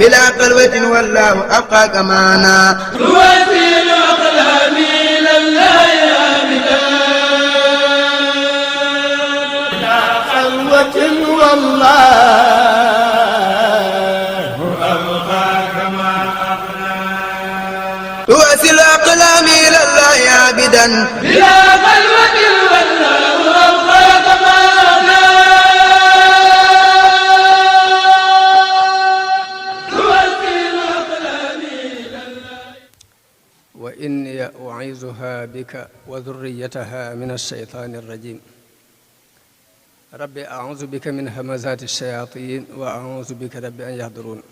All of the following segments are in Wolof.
بلا قلوة والله أبقاك معنا توسل أقلامي لله يا بلا خلوة والله أبقاك ما أغنى توسل أقلامي لله عابدا بلا خلوة والله أبقاك ما أغنى توسل أقلامي وإني أعيذها بك وذريتها من الشيطان الرجيم ربي أعوذ بك من همزات الشياطين وأعوذ بك ربي أن يحضرون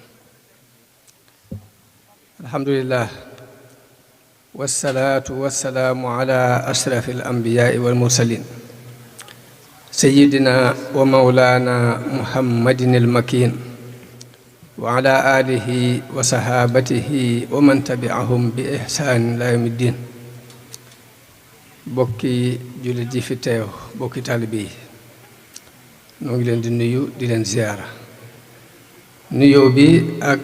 الحمد لله والصلاة والسلام على أشرف الأنبياء والمرسلين سيدنا ومولانا محمد المكين وعلى آله وصحابته ومن تبعهم بإحسان إلى يوم الدين bokki jullit yi fi teew bokki taalibe yi noo ngi leen di nuyu di leen ziyaara nuyoo bi ak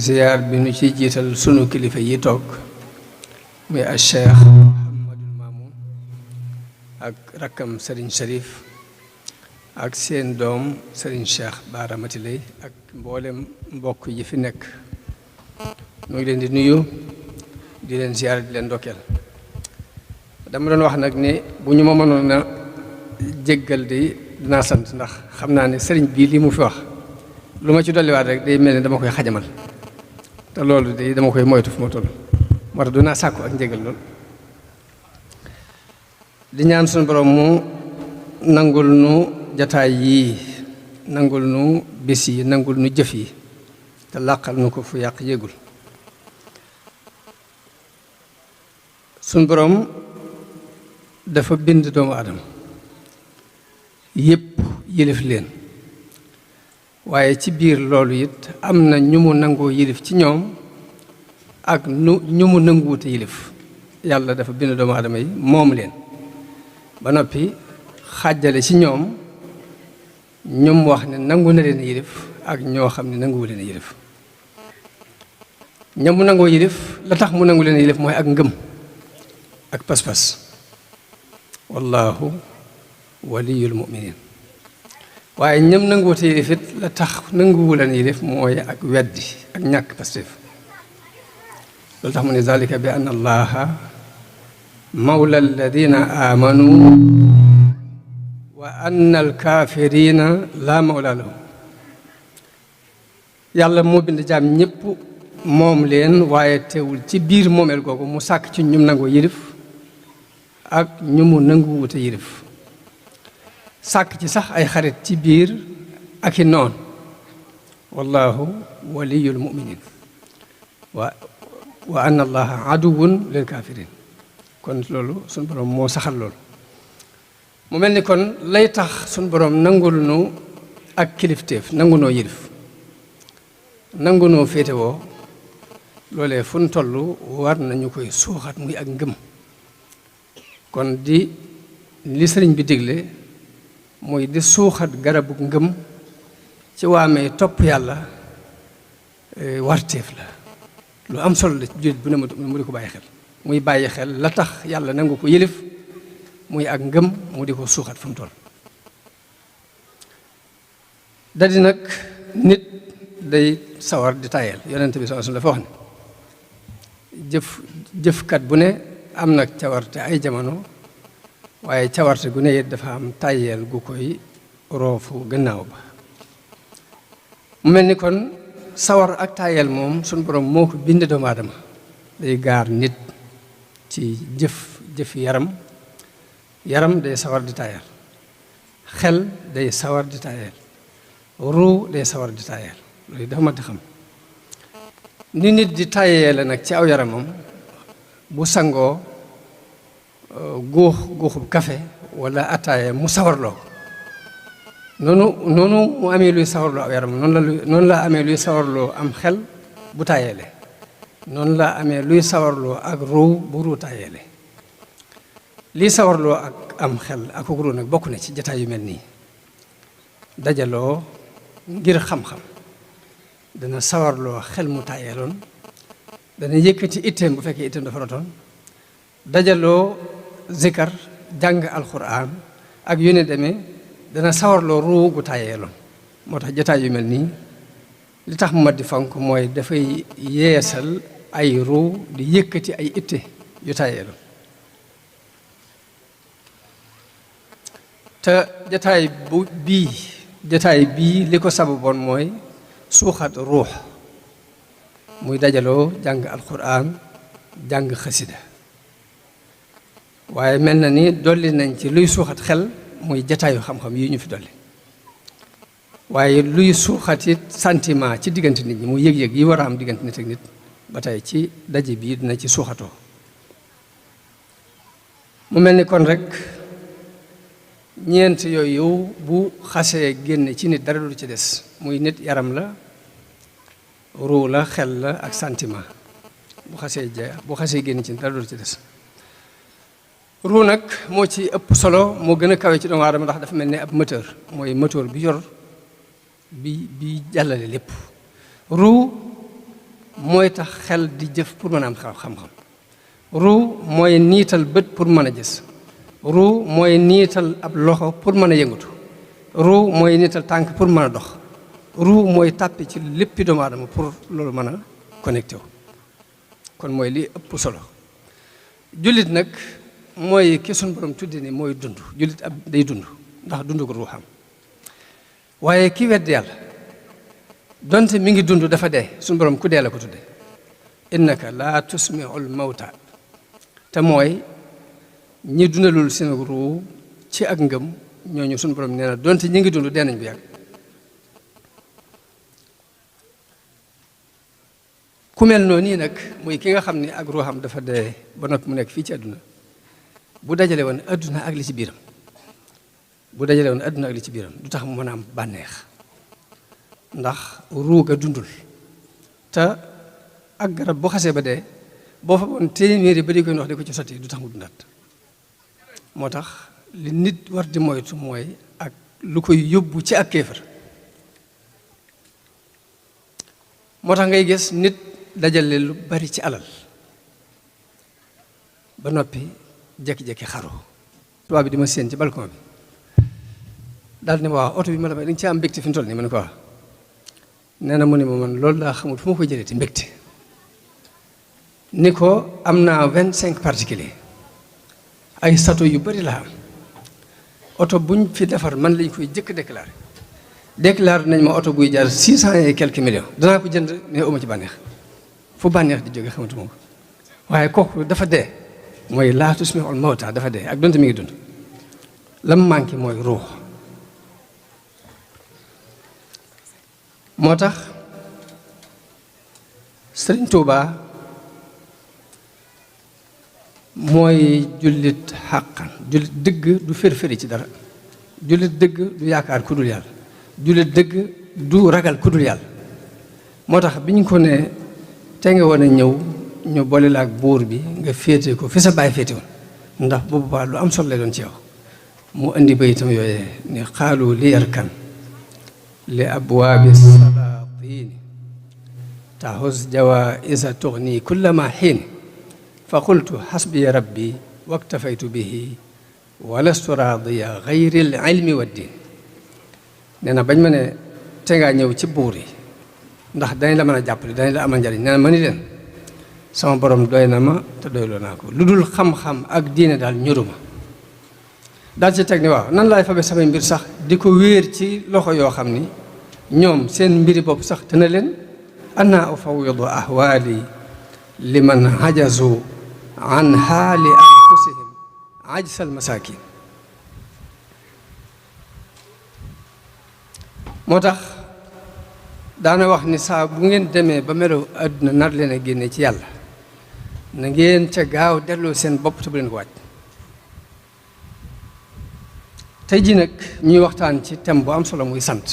ziyaar bi nu ci jiital sunu kilifa yi toog muy al Cheikh Mouhamadul Mamoun ak rakkam Serigne Cherif ak seen doom Serigne Cheikh Bara Matiley ak mboolem mbokk yi fi nekk noo ngi leen di nuyu di leen ziyaara di leen ndokkeel dama doon wax nag ni bu ñu ma mënoon a jéggal di dinaa sant ndax xam naa ne sëriñ bii lii mu fi wax lu ma ci dolliwaat rek day mel ne dama koy xajamal te loolu day dama koy moytu fu ma toll moo tax dinaa sàkku ak njéggal lool di ñaan suñu borom mu nangul nu jataay yii nangul nu bis yi nangul nu jëf yi te làqal nu ko fu yàq yégul suñu borom dafa bind doomu aadama yépp yilif leen waaye ci biir loolu it am na ñu mu nangoo yilif ci ñoom ak ñu mu nanguwute yilif yàlla dafa bind doomu aadama yi moom leen ba noppi xàjjale ci ñoom ñum wax ne nangu na leen yilif ak ñoo xam ne nanguwu leen yilif ña mu nangoo yilif la tax mu nangu leen yilif mooy ak ngëm ak pas-pas wallahu waliyul muminin waaye ñam nanguwute yilif it la tax nanguwu leen yilif mooy ak weddi ak ñàkk pastéef loolu tax mu ne zalika bi anna allaha mawla alladina amanu wa anna alkafirina la mawla lahum yàlla moo bind jaam ñëpp moom leen waaye teewul ci biir moomeel googu mu sàkk ci ñum nangoo yilif ak ñu mu nangu wute yilif sàkk ci sax ay xarit ci biir ak i noon wallahu waliyul muminin wa anna allaha aduwun lil kafirin kon loolu suñu borom moo saxal loolu mu mel ni kon lay tax suñu borom nangul nu ak kilifteef nangu noo yilif nangu noo féetewoo loolee fu nu toll war nañu koy suuxat muy ak ngëm kon di li sëriñ bi digle muy di suuxat garabu ngëm ci waamee topp yàlla warteef la lu am solo la ci jullit bu ne mu di ko bàyyi xel muy bàyyi xel la tax yàlla nangu ko yëlif muy ak ngëm mu di ko suuxat fu mu toll dadi nag nit day sawar di tayel yonent bi sallallahu alayhi wasallam dafa wax ne jëfkat bu ne am nag cawarte ay jamono waaye cawarte gu ne it dafa am tayel gu koy roofu gannaaw ba mu mel ni kon sawar ak tayel moom suñu borom moo ko bind doomu aadama day gaar nit ci jëf yaram day sawar di tayel xel day sawar di tayel ruu day sawar di tayel loolu dafa mat di xam ni nit di tayele nag ci aw yaramam bu sangoo guuxub kafe wala ataaya mu sawarloo noonu mu amee luy sawarloo aw yaram noonu la amee luy sawarloo am xel bu tayele noonu la amee luy sawarloo ak ruu bu ruu tayele lii sawarloo ak am xel ak ruu nag bokk na ci jataay yu mel nii dajaloo ngir xam-xam dana sawarloo xel mu tàyyeeloon dana yëkkati itteem bu fekkee itteem dafa rotoon dajaloo zikar jàng alxuraan ak yu ne demee dana sawarloo ruu gu tàyyeeloon moo tax jotaay yu mel nii li tax mu mat di fonk mooy dafay yeesal ay ruu di yëkkati ay itte yu tàyyeeloon te jotaay bii li ko sababoon mooy suuxat ruux muy dajaloo jàng alxuraan jàng xasida waaye mel na ni dolli nañ ci luy suuxat xel muy jataayu xam-xam yi ñu fi dolli waaye luy suuxat it sentiment ci diggante nit ñi muy yëg-yëg yi war a am diggante nit ak nit ba tey ci daje bii dina ci suuxatoo mu mel ni kon rek ñeent yooyu bu xasee génne ci nit dara du ci des muy nit yaram la ruu la xel la ak sentiment bu xasee génne ci nit dara du ci des ruu nag moo ci ëpp solo moo gën a kawe ci doomu aadama ndax dafa mel ni ab moteur mooy moteur bi yor bi jàllale lépp ruu mooy tax xel di jëf pour mën a am xam-xam ruu mooy niital bët pour mën a gis ruu mooy niital ab loxo pour mën a yëngatu ruu mooy niital tànk pour mën a dox ruu mooy tàppi ci léppi doomu aadama pour loolu mën a connecté wu kon mooy li ëpp solo jullit nag mooy ki sunu borom tudde ni mooy dund jullit ab day dund ndax dund ko ruuxam waaye ki wedd yàlla donte mi ngi dund dafa dee sunu borom ku dee la ko tudde innaka laa tusmiul mawta te mooy ñi dundalul seen ruu ci ak ngëm ñooñu sunu borom nee na donte ñi ngi dund dee nañ bu yàgg ku mel noonu nii nag muy ki nga xam ni ak ruuxam dafa dee ba noppi mu nekk fii ci àdduna bu dajale woon àdduna ak li ci biiram du tax mu mën a am bànneex ndax ruuga dundul te ak garab bu xasee ba dee boo fa woon téeméeri ba di koy ndox di ko ci sotti du tax mu dundaat moo tax li nit war di moytu mooy ak lu koy yóbbu ci ak kéefar moo tax ngay gis nit dajale lu bari ci alal ba noppi jekki-jekki xaru tubaab bi di ma séen ci balcon bi daal ne ma waaw oto bi ma la may da nga ci am mbégte fi mu toll nii ma ne ko waaw nee na mu ne ma man loolu laa xamul fu ma koy jëlee ti mbégte ni ko am naa 25 particuliers ay sato yu bari laa am oto buñ fi defar man lañ koy jëkk déclaré nañ ma oto buy jaar 600 et quelques millions danaa ko jënd ne uma ci bànneex fu bànneex di jóge xamatuma ko waaye kooku dafa dee mooy laa tusmi'ul mawta dafa dee ak donte mi ngi dund lam manqué mooy ruux moo tax Sëriñ Tuubaa mooy jullit xàqan jullit dëgg du fër-fëri ci dara jullit dëgg du yaakaar ku dul yàlla jullit dëgg du ragal ku dul yàlla moo tax bi ñu ko ne te nga woon a ñëw ñu boole la ak buur bi nga féete ko fi sa baay féete woon ndax boobu baa lu am solo lay doon ci yow mu indi bayitam yooyee ne xaalu li yarkan li abwaabi salaatini tahus jawaisa tugni kullama xiin fa qultu xasbiya rabbi waktafaytu bihi walastu raadiya gayri l ilmi wa diin nee na bañ ma ne te ngaa ñëw ci buur yi ndax dañ la mën a jàppale dañ la amal njariñ nee na ma ni leen sama borom doy na ma te doyloo naa ko lu dul xam-xam ak diine daal ñoruma daal ci teg ni waaw nan laay fabe samay mbir sax di ko wéer ci loxo yoo xam ni ñoom seen mbiri bopp sax dina leen ana ufawidu ahwaali liman hajazu an haali anfusihim ajsal masakin moo tax daana wax ni saa bu ngeen demee ba melo àdduna nar leen a génne ci yàlla na ngeen ca gaaw delloo seen bopp te bu leen ko wàcc tey ji nag ñuy waxtaan ci thème bu am solo muy sant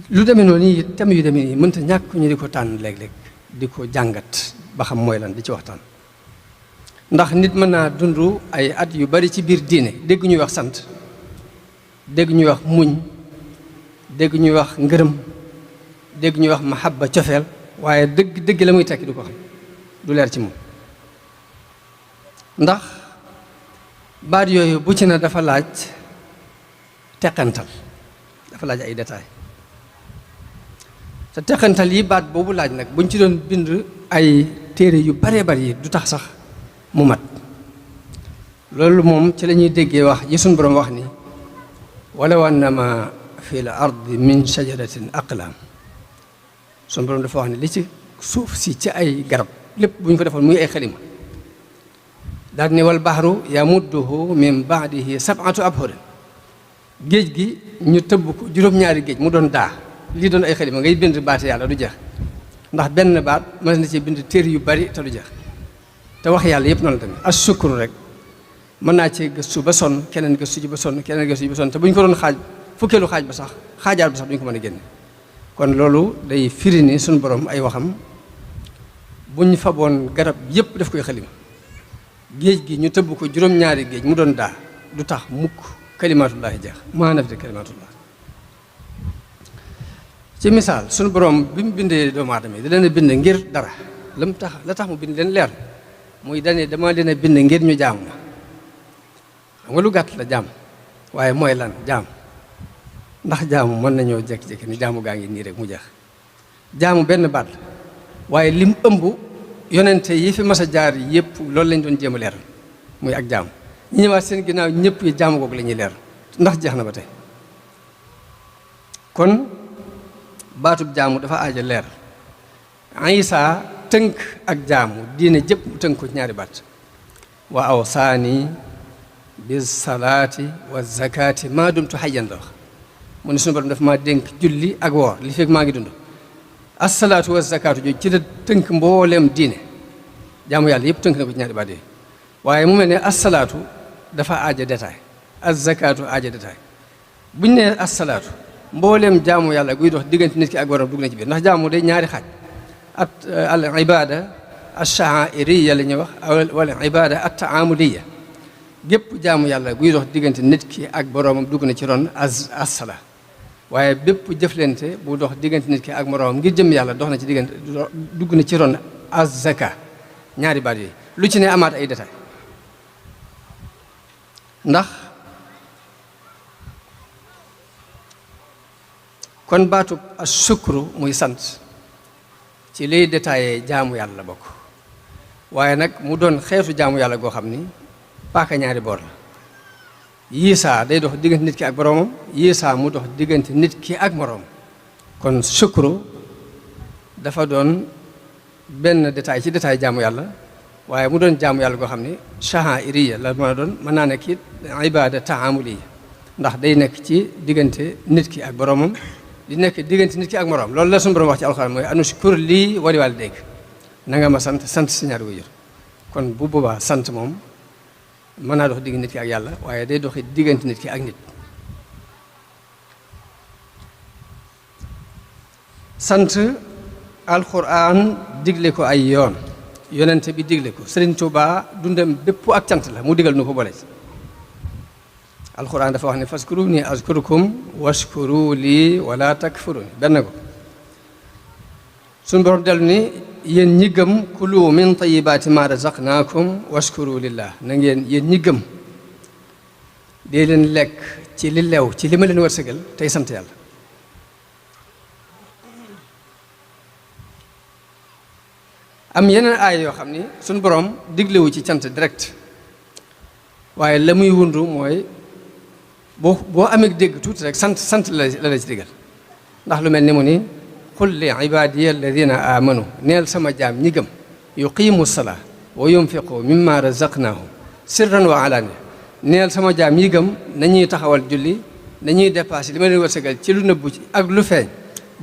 lu demee noonu yi thème yu demee nii mënta ñàkk ñu di ko tànn léeg-léeg di ko jàngat ba xam mooy lan di ci waxtaan ndax nit mën naa dund ay at yu bari ci biir diine dégg ñuy wax sant dégg ñuy wax muñ dégg ñuy wax ngërëm dégg ñuy wax mahabba cofeel waaye dëgg la muy tekki du ko xam du leer ci moom ndax baat yooyu bu ci na dafa laaj teqantal dafa laaj ay détails te teqantal yi baat boobu laaj nag buñ ci doon bind ay téere yu baree bari du tax sax mu mat loolu moom ci la ñuy déggee wax yi suñ boroom wax ni walaw annama fi l ardi min shajaratin aqlam suñ boroom dafa wax ni li ci suuf si ci ay garab lépp bu ñu ko defoon muy ay xalima daal ni wal bahru yamudduhu min baadihi sab'atu abhurin géej gi ñu tëbb ko juróom-ñaari géej mu doon daa lii doon ay xalima ngay bind baate yàlla du jeex ndax benn baat mën na ci bind téere yu bari te du jeex te wax yàlla yëpp noonu la tamit as sukuru rek mën naa ci gëstu ba sonn keneen gëstu ji ba sonn keneen gëstu ji ba sonn te bu ñu ko doon xaaj fukkeelu xaaj ba sax xaajaat ba sax duñu ko mën a génne kon loolu day firi ni suñu borom ay waxam bu ñu faboon garab yëpp def koy xalima géej gi ñu tëbb ko juróom-ñaari géej mu doon daa du tax mukk kalimatullahi jeex maa nafida kalimatullah ci misaal suñu borom bi mu bindee doomu aadama yi da leen a bind ngir dara la tax mu bind leen leer muy dane dama leen a bind ngir ñu jaamu ma xam nga lu gàtt la jaam waaye mooy lan jaam ndax jaamu mën nañoo jékki-jékki ni jaamu gaa ngi nii rek mu jeex jaamu benn baat la waaye lim ëmb yonente yi fi mas a jaar yëpp loolu lañ doon jéem a leeral muy ak jaamu ñi ñëwaat seen ginnaaw ñëpp yi jaamu googu la ñuy leeral ndax jeex na ba tey kon baatub jaamu dafa aaja leer Isaa tënk ak jaamu diine jëpp mu tënk ko ci ñaari baat wa awsaani bis salaati wa zakaati maa dumtu hayyan la wax mu ne suñu borom dafa maa dénk julli ak woor li fekk maa ngi dund assalaatu wa zakaatu jooju ci la tënk mbooleem diine jaamu yàlla yëpp tënk na ko ci ñaari baat yi waaye mu mel ne assalaatu dafa aaja détail az-zakaatu aaja détail buñ ne assalaatu mbooleem jaamu yàlla guy dox diggante nit ki ak borom dugg na ci biir ndax jaamu day ñaari xaaj at al ibada ash-sha'iriyya la ñuy wax wala ibada at-ta'amuliyya gépp jaamu yàlla guy dox diggante nit ki ak boromam dugg na ci ron as-sala waaye bépp jëflante bu dox diggante nit ki ak moroomam ngir jëm yàlla dox na ci diggante dugg na ci ron az-zaka ñaari baat yi lu ci ne amaat ay détails ndax kon baatub as-sukru muy sant ci liy détaillé jaamu yàlla la bokk waaye nag mu doon xeetu jaamu yàlla goo xam ni paaka ñaari boor la yiisaa day dox diggante nit ki ak boroomam yiisaa mu dox diggante nit ki ak moroom kon sukru dafa doon benn détail ci détail jaamu yàlla waaye mu doon jaamu yàlla goo xam ni sha'airiyya la mën a doon mën naa nekk it ibada ta'amuliyya ndax day nekk ci diggante nit ki ak boroomam di nekk diggante nit ki ak moroom loolu la suñu borom wax ci alxuraan mooy anushkur lii wa liwaalidayk na nga ma sant si ñaari waajur kon bu boobaa sant moom mën naa dox diggante nit ki ak yàlla waaye day doxi diggante nit ki ak nit sant alxuraan digle ko ay yoon yonente bi digle ko Sëriñ Tuubaa dundam bépp ak cant la mu digal nu ko boole ci alxuraan dafa wax ne faskuruni azkurukum washkuru lii wala takfuruni benn ko suñu borom dellu ni yéen ñi gëm kulu min tayibaati ma razaqnaakum washkuru lillah na ngeen yéen ñi gëm dee leen lekk ci li lew ci li ma leen wërsëgal tey sant yàlla am yeneen aaya yoo xam ni suñu borom diglewu ci cant direct waaye la muy wundu mooy boo amee dégg tuuti rek sant la ci digal ndax lu mel ni mu ni qul li ibadiya alladina amanu neel sama jaam ñi gëm yuqimu salaa wa yunfiqu mimma razaqnahum sirran wa alaaniya neel sama jaam ñi gëm nañuy taxawal julli nañuy dépassé li ma leen wërsëgal ci lu nëbbu ci ak lu feeñ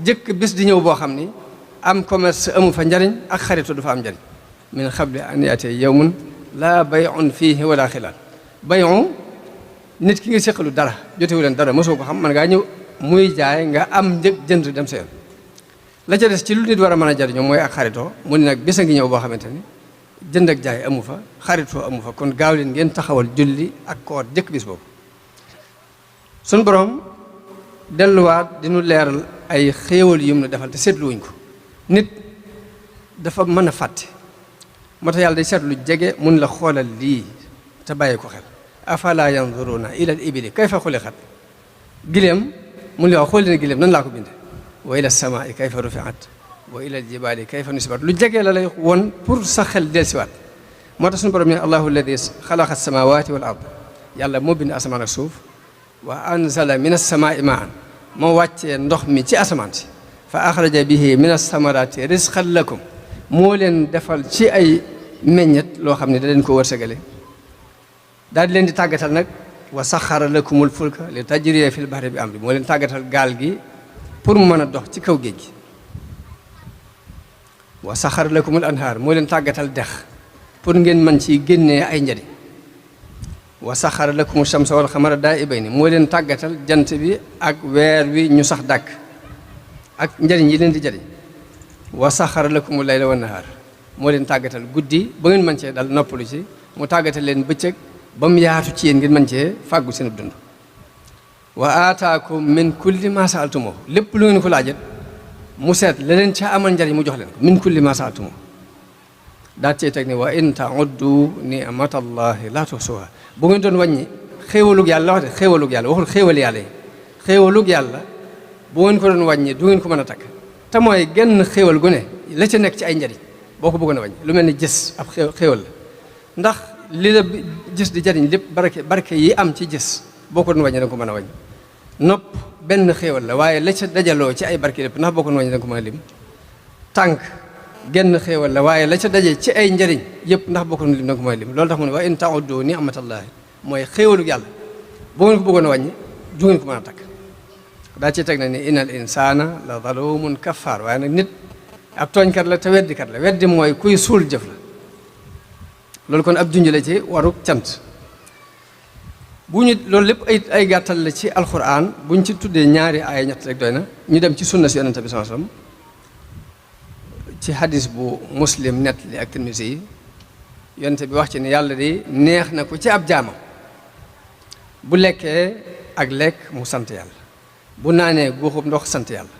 jëkk bis di ñëw boo xam ni am commerce amu fa njariñ ak xaritu du fa am njariñ min xabli an yaatee yawmun laa bay'un fiihi wala xilaal bay'un nit ki nga séqalu dara jotewu leen dara mosoo ko xam man ngaa ñëw muy jaay nga am njëg jënd dem sa yoon la ca des ci lu nit war a mën a jariñoo mooy ak xaritoo mu ne nag bis a ngi ñëw boo xamante ni jënd ak jaay amu fa xaritoo amu fa kon gaaw leen ngeen taxawal julli ak koor jëkk bis boobu suñ borom delluwaat dinu leeral ay xéewal yum na defal te seetluwuñ ko. nit dafa mën a fàtte moo tax yàlla day seetlu jege mun la xoolal lii te bàyyi ko xel. afala yanzuruna ila al ibili kayfa xuliqat gileem mun la wax xool leen gileem nan laa ko binde wa ila samaai kayfa rufiat wa ila al jibali kayfa nusibat lu jege la lay won pour sa xel dellusiwaat. moo tax suñu borom ne allahu alladi xalaqa samawati wal ard yàlla moo bind asamaan ak suuf wa anzala min as-samaai maan moo wàccee ndox mi ci asamaan si fa axraja bihi min as-samarati rizqan lakum moo leen defal ci ay meññet loo xam ne da leen ko wërsëgale daal di leen di tàggatal nag wa saxara lakumul fulka li tajriya fil bahri bi amri moo leen tàggatal gaal gi pour mu mën a dox ci kaw géej gi wa saxara lakumul anhaar moo leen tàggatal dex pour ngeen mën ci génnee ay njariñ wa saxara lakumu shamsa wal xamara daa'ibayni moo leen tàggatal jant bi ak weer wi ñu sax dàkk ak njariñ yi leen di jariñ wa saxara lakumu layla wan nahaar moo leen tàggatal guddi ba ngeen mën cee dal noppalu ci mu tàggatal leen bëccëg ba mu yaatu ci yéen ngeen mën cee fàggu seen dund wa aataakum min kulli ma saaltumoo lépp lu ngeen ko laajat mu seet la leen ca amal njariñ mu jox leen ko min kulli ma saaltumoo daal cee teg ne wa in tauddu ni'matallahi la tuhsuha bu ngeen doon wàññi xéewalug yàlla wax de xéewalug yàlla waxul xéewal yàlla yi xéewalug yàlla bu ngeen ko doon wàññi du ngeen ko mën a takk te mooy genn xéewal gu ne la ca nekk ci ay njariñ boo ko bëggoon a wàññi lu mel ni jës ab xéewal la ndax li la jës di jariñ lépp barke yi am ci jës boo ko doon wàññi da nga ko mën a wàññi nopp benn xéewal la waaye la ca dajaloo ci ay barke lépp ndax boo ko doon wàññi da nga ko mën a lim tànk genn xéewal la waaye la ca daje ci ay njariñ yëpp ndax boo ko doon lim da nga ko mën a lim loolu tax mu ne wa in ta'uddu ni'matallahi mooy xéewalu yàlla boo ngeen ko bëggoon a wàññi du ngeen ko mën a takk daa ci teg na ni innal insana la zalumun kaffaar waaye nag nit ab tooñkat la te weddikat la weddi mooy kuy suul jëf la loolu kon ab junj la ci waruk cant bu ñu loolu lépp ay gàttal la ci alquran bu ñu ci tuddee ñaari aaya ñett rek doy na ñu dem ci sunna si yonente bi sallallahu alayhi wasallam ci hadis bu muslim nett li ak Tirmisi yi yonente bi wax ci ne yàlla di neex na ko ci ab jaamam bu lekkee ak lekk mu sant yàlla bu naanee guuxub ndox sant yàlla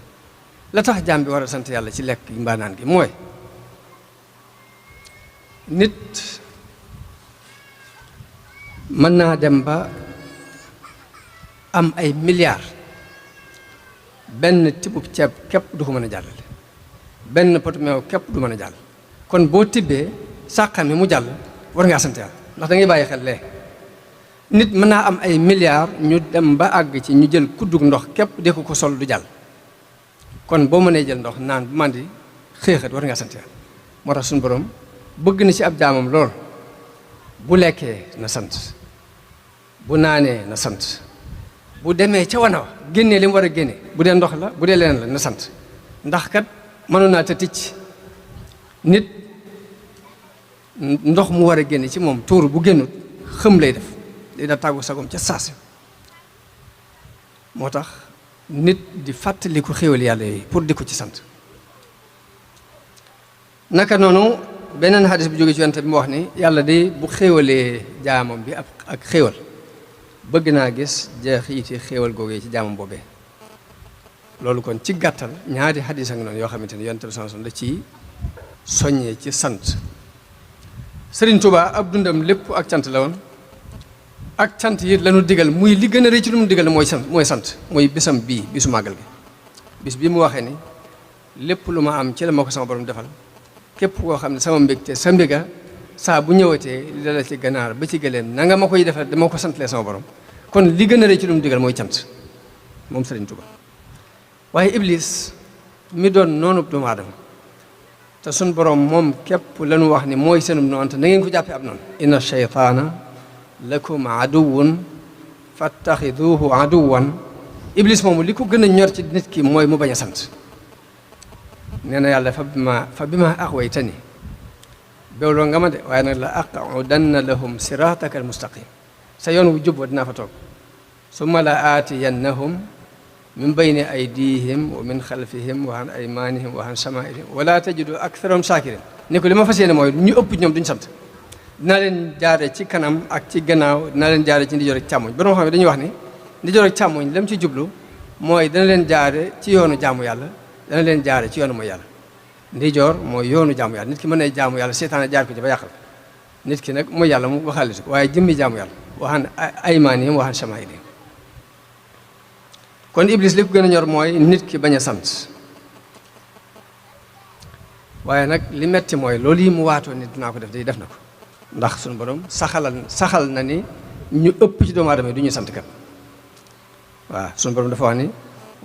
la tax jaam bi war a sant yàlla ci lekk mbaa naan gi mooy nit mën naa dem ba am ay milliards benn tibbub ceeb képp du ko mën a jàllale benn potu meew képp du mën a jàll kon boo tibbee sàqami mu jàll war ngaa sant yàlla ndax da ngay bàyyi xel lee nit mën naa am ay milliards ñu dem ba àgg ci ñu jël kuddug ndox képp de ko sol du jàll kon boo mënee jël ndox naan bu màndi xéexat war ngaa sant yàlla moo tax suñu borom bëgg na ci ab jaamam lool bu lekkee na sant bu naanee na sant bu demee ca wana wa génnee li mu war a génne bu dee ndox la bu dee leneen la na sant ndax kat mënoon naa te ticc nit ndox mu war a génne ci moom tuur bu génnut xëm lay def day da tàggu sagom ca saasi moo tax nit di fàttaliku xéwal yàlla yi pour di ko ci sant naka noonu beneen xadis bu jóge ci yonent bi mu wax ni yàlla de bu xéwalee jaamam bi ak xéwal bëgg naa gis jeexiti xéwal googee ci jaamam boobee loolu kon ci gàttal ñaari xadis ak noonu yoo xamante ni yonent bi sallallahu alayhi wasallam la ci soññee ci sant Sëriñ Tuubaa ab dundam lépp ak cant la woon ak cant yi lañu digal muy li gën a rëy ci lu mu digal mooy sant mooy bisam bii bisu màggal gi bis bi mu waxee ni lépp lu ma am ci la ma ko sama borom defal képp koo xam ne sama mbégte sa mbéga saa bu ñëwatee li dala ci ganaar ba ci gëleen na nga ma koy defal dama ko santalee sama borom kon li gën a rëy ci lu mu digal mooy cant moom Sëriñ Tuubaa waaye Iblis mi doon noonu doomu aadama te sun borom moom képp lañu wax ni mooy seenum noonu te na ngeen ko jàppee ab noonu inna shaytaana lakum aduwwun fattaxiduhu aduwwan Iblis moomu li ko gën a ñor ci nit ki mooy mu bañ a sant nee na yàlla fa bi ma axwaytani bewloo nga ma de waaye nag la aqudanna lahum sirataka al mustaqim sa yoon wu jub wa dinaa fa toog summa la aatiyannahum min bayni aydihim wa min xalfihim wa an aymanihim wa an shamailihim wala tajidu aktharahum shakirin ni ko li ma fas yéene mooy ñu ëpp ñoom duñ sant dinaa leen jaare ci kanam ak ci gannaaw dinaa leen jaare ci ndijoor ak càmmoñ ba nga xam ne dañuy wax ni ndijoor ak càmmoñ lam ci jublu mooy dana leen jaare ci yoonu jaamu yàlla dana leen jaare ci yoonu mooy yàlla. ndijoor mooy yoonu jaamu yàlla nit ki mën nay jaamu yàlla seytaane jaar ko ci ba yàqal nit ki nag mooy yàlla mu waxaale ko waaye jëmmi jaamu yàlla waxaan aymaanihim waxaan shamaa'ilihim. kon iblis li ko gën a ñor mooy nit ki bañ a sant waaye nag li metti mooy loolu yi mu waatoo nit dinaa ko def day def na ko ndax suñu borom saxal na ni ñu ëpp ci doomu aadama yi du ñu sant kat waaw suñu borom dafa wax ni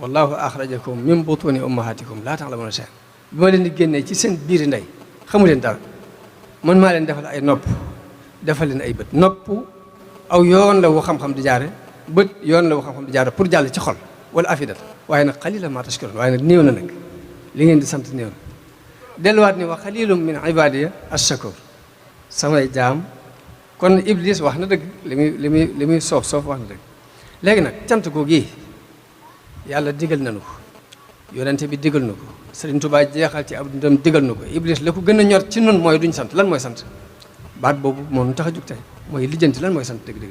wallahu axrajakum min butuni ummahatikum laa ta'lamuuna shay'an bi ma leen di génnee ci seen biiri ndey xamu leen dara man maa leen defal ay nopp defal leen ay bët nopp aw yoon la wu xam-xam di jaare bët yoon la wu xam-xam di jaare pour jàll ci xol wala afidat waaye nag qalilan maa tashkuruun waaye nag néew na nag li ngeen di sant néew na delluwaat ni wa qalilum min ibadiya ash-shakur samay jaam kon iblis wax na dëgg li muy soof wax na dëgg léegi nag cant googu yi yàlla digal nañu ko yonente bi digal na ko Sëriñ Tuubaa jeexal ci ab dundam digal na ko iblis la ko gën a ñor ci nun mooy duñ sant lan mooy sant baat boobu moo nu tax a jug tey mooy lijjanti lan mooy sant dëgg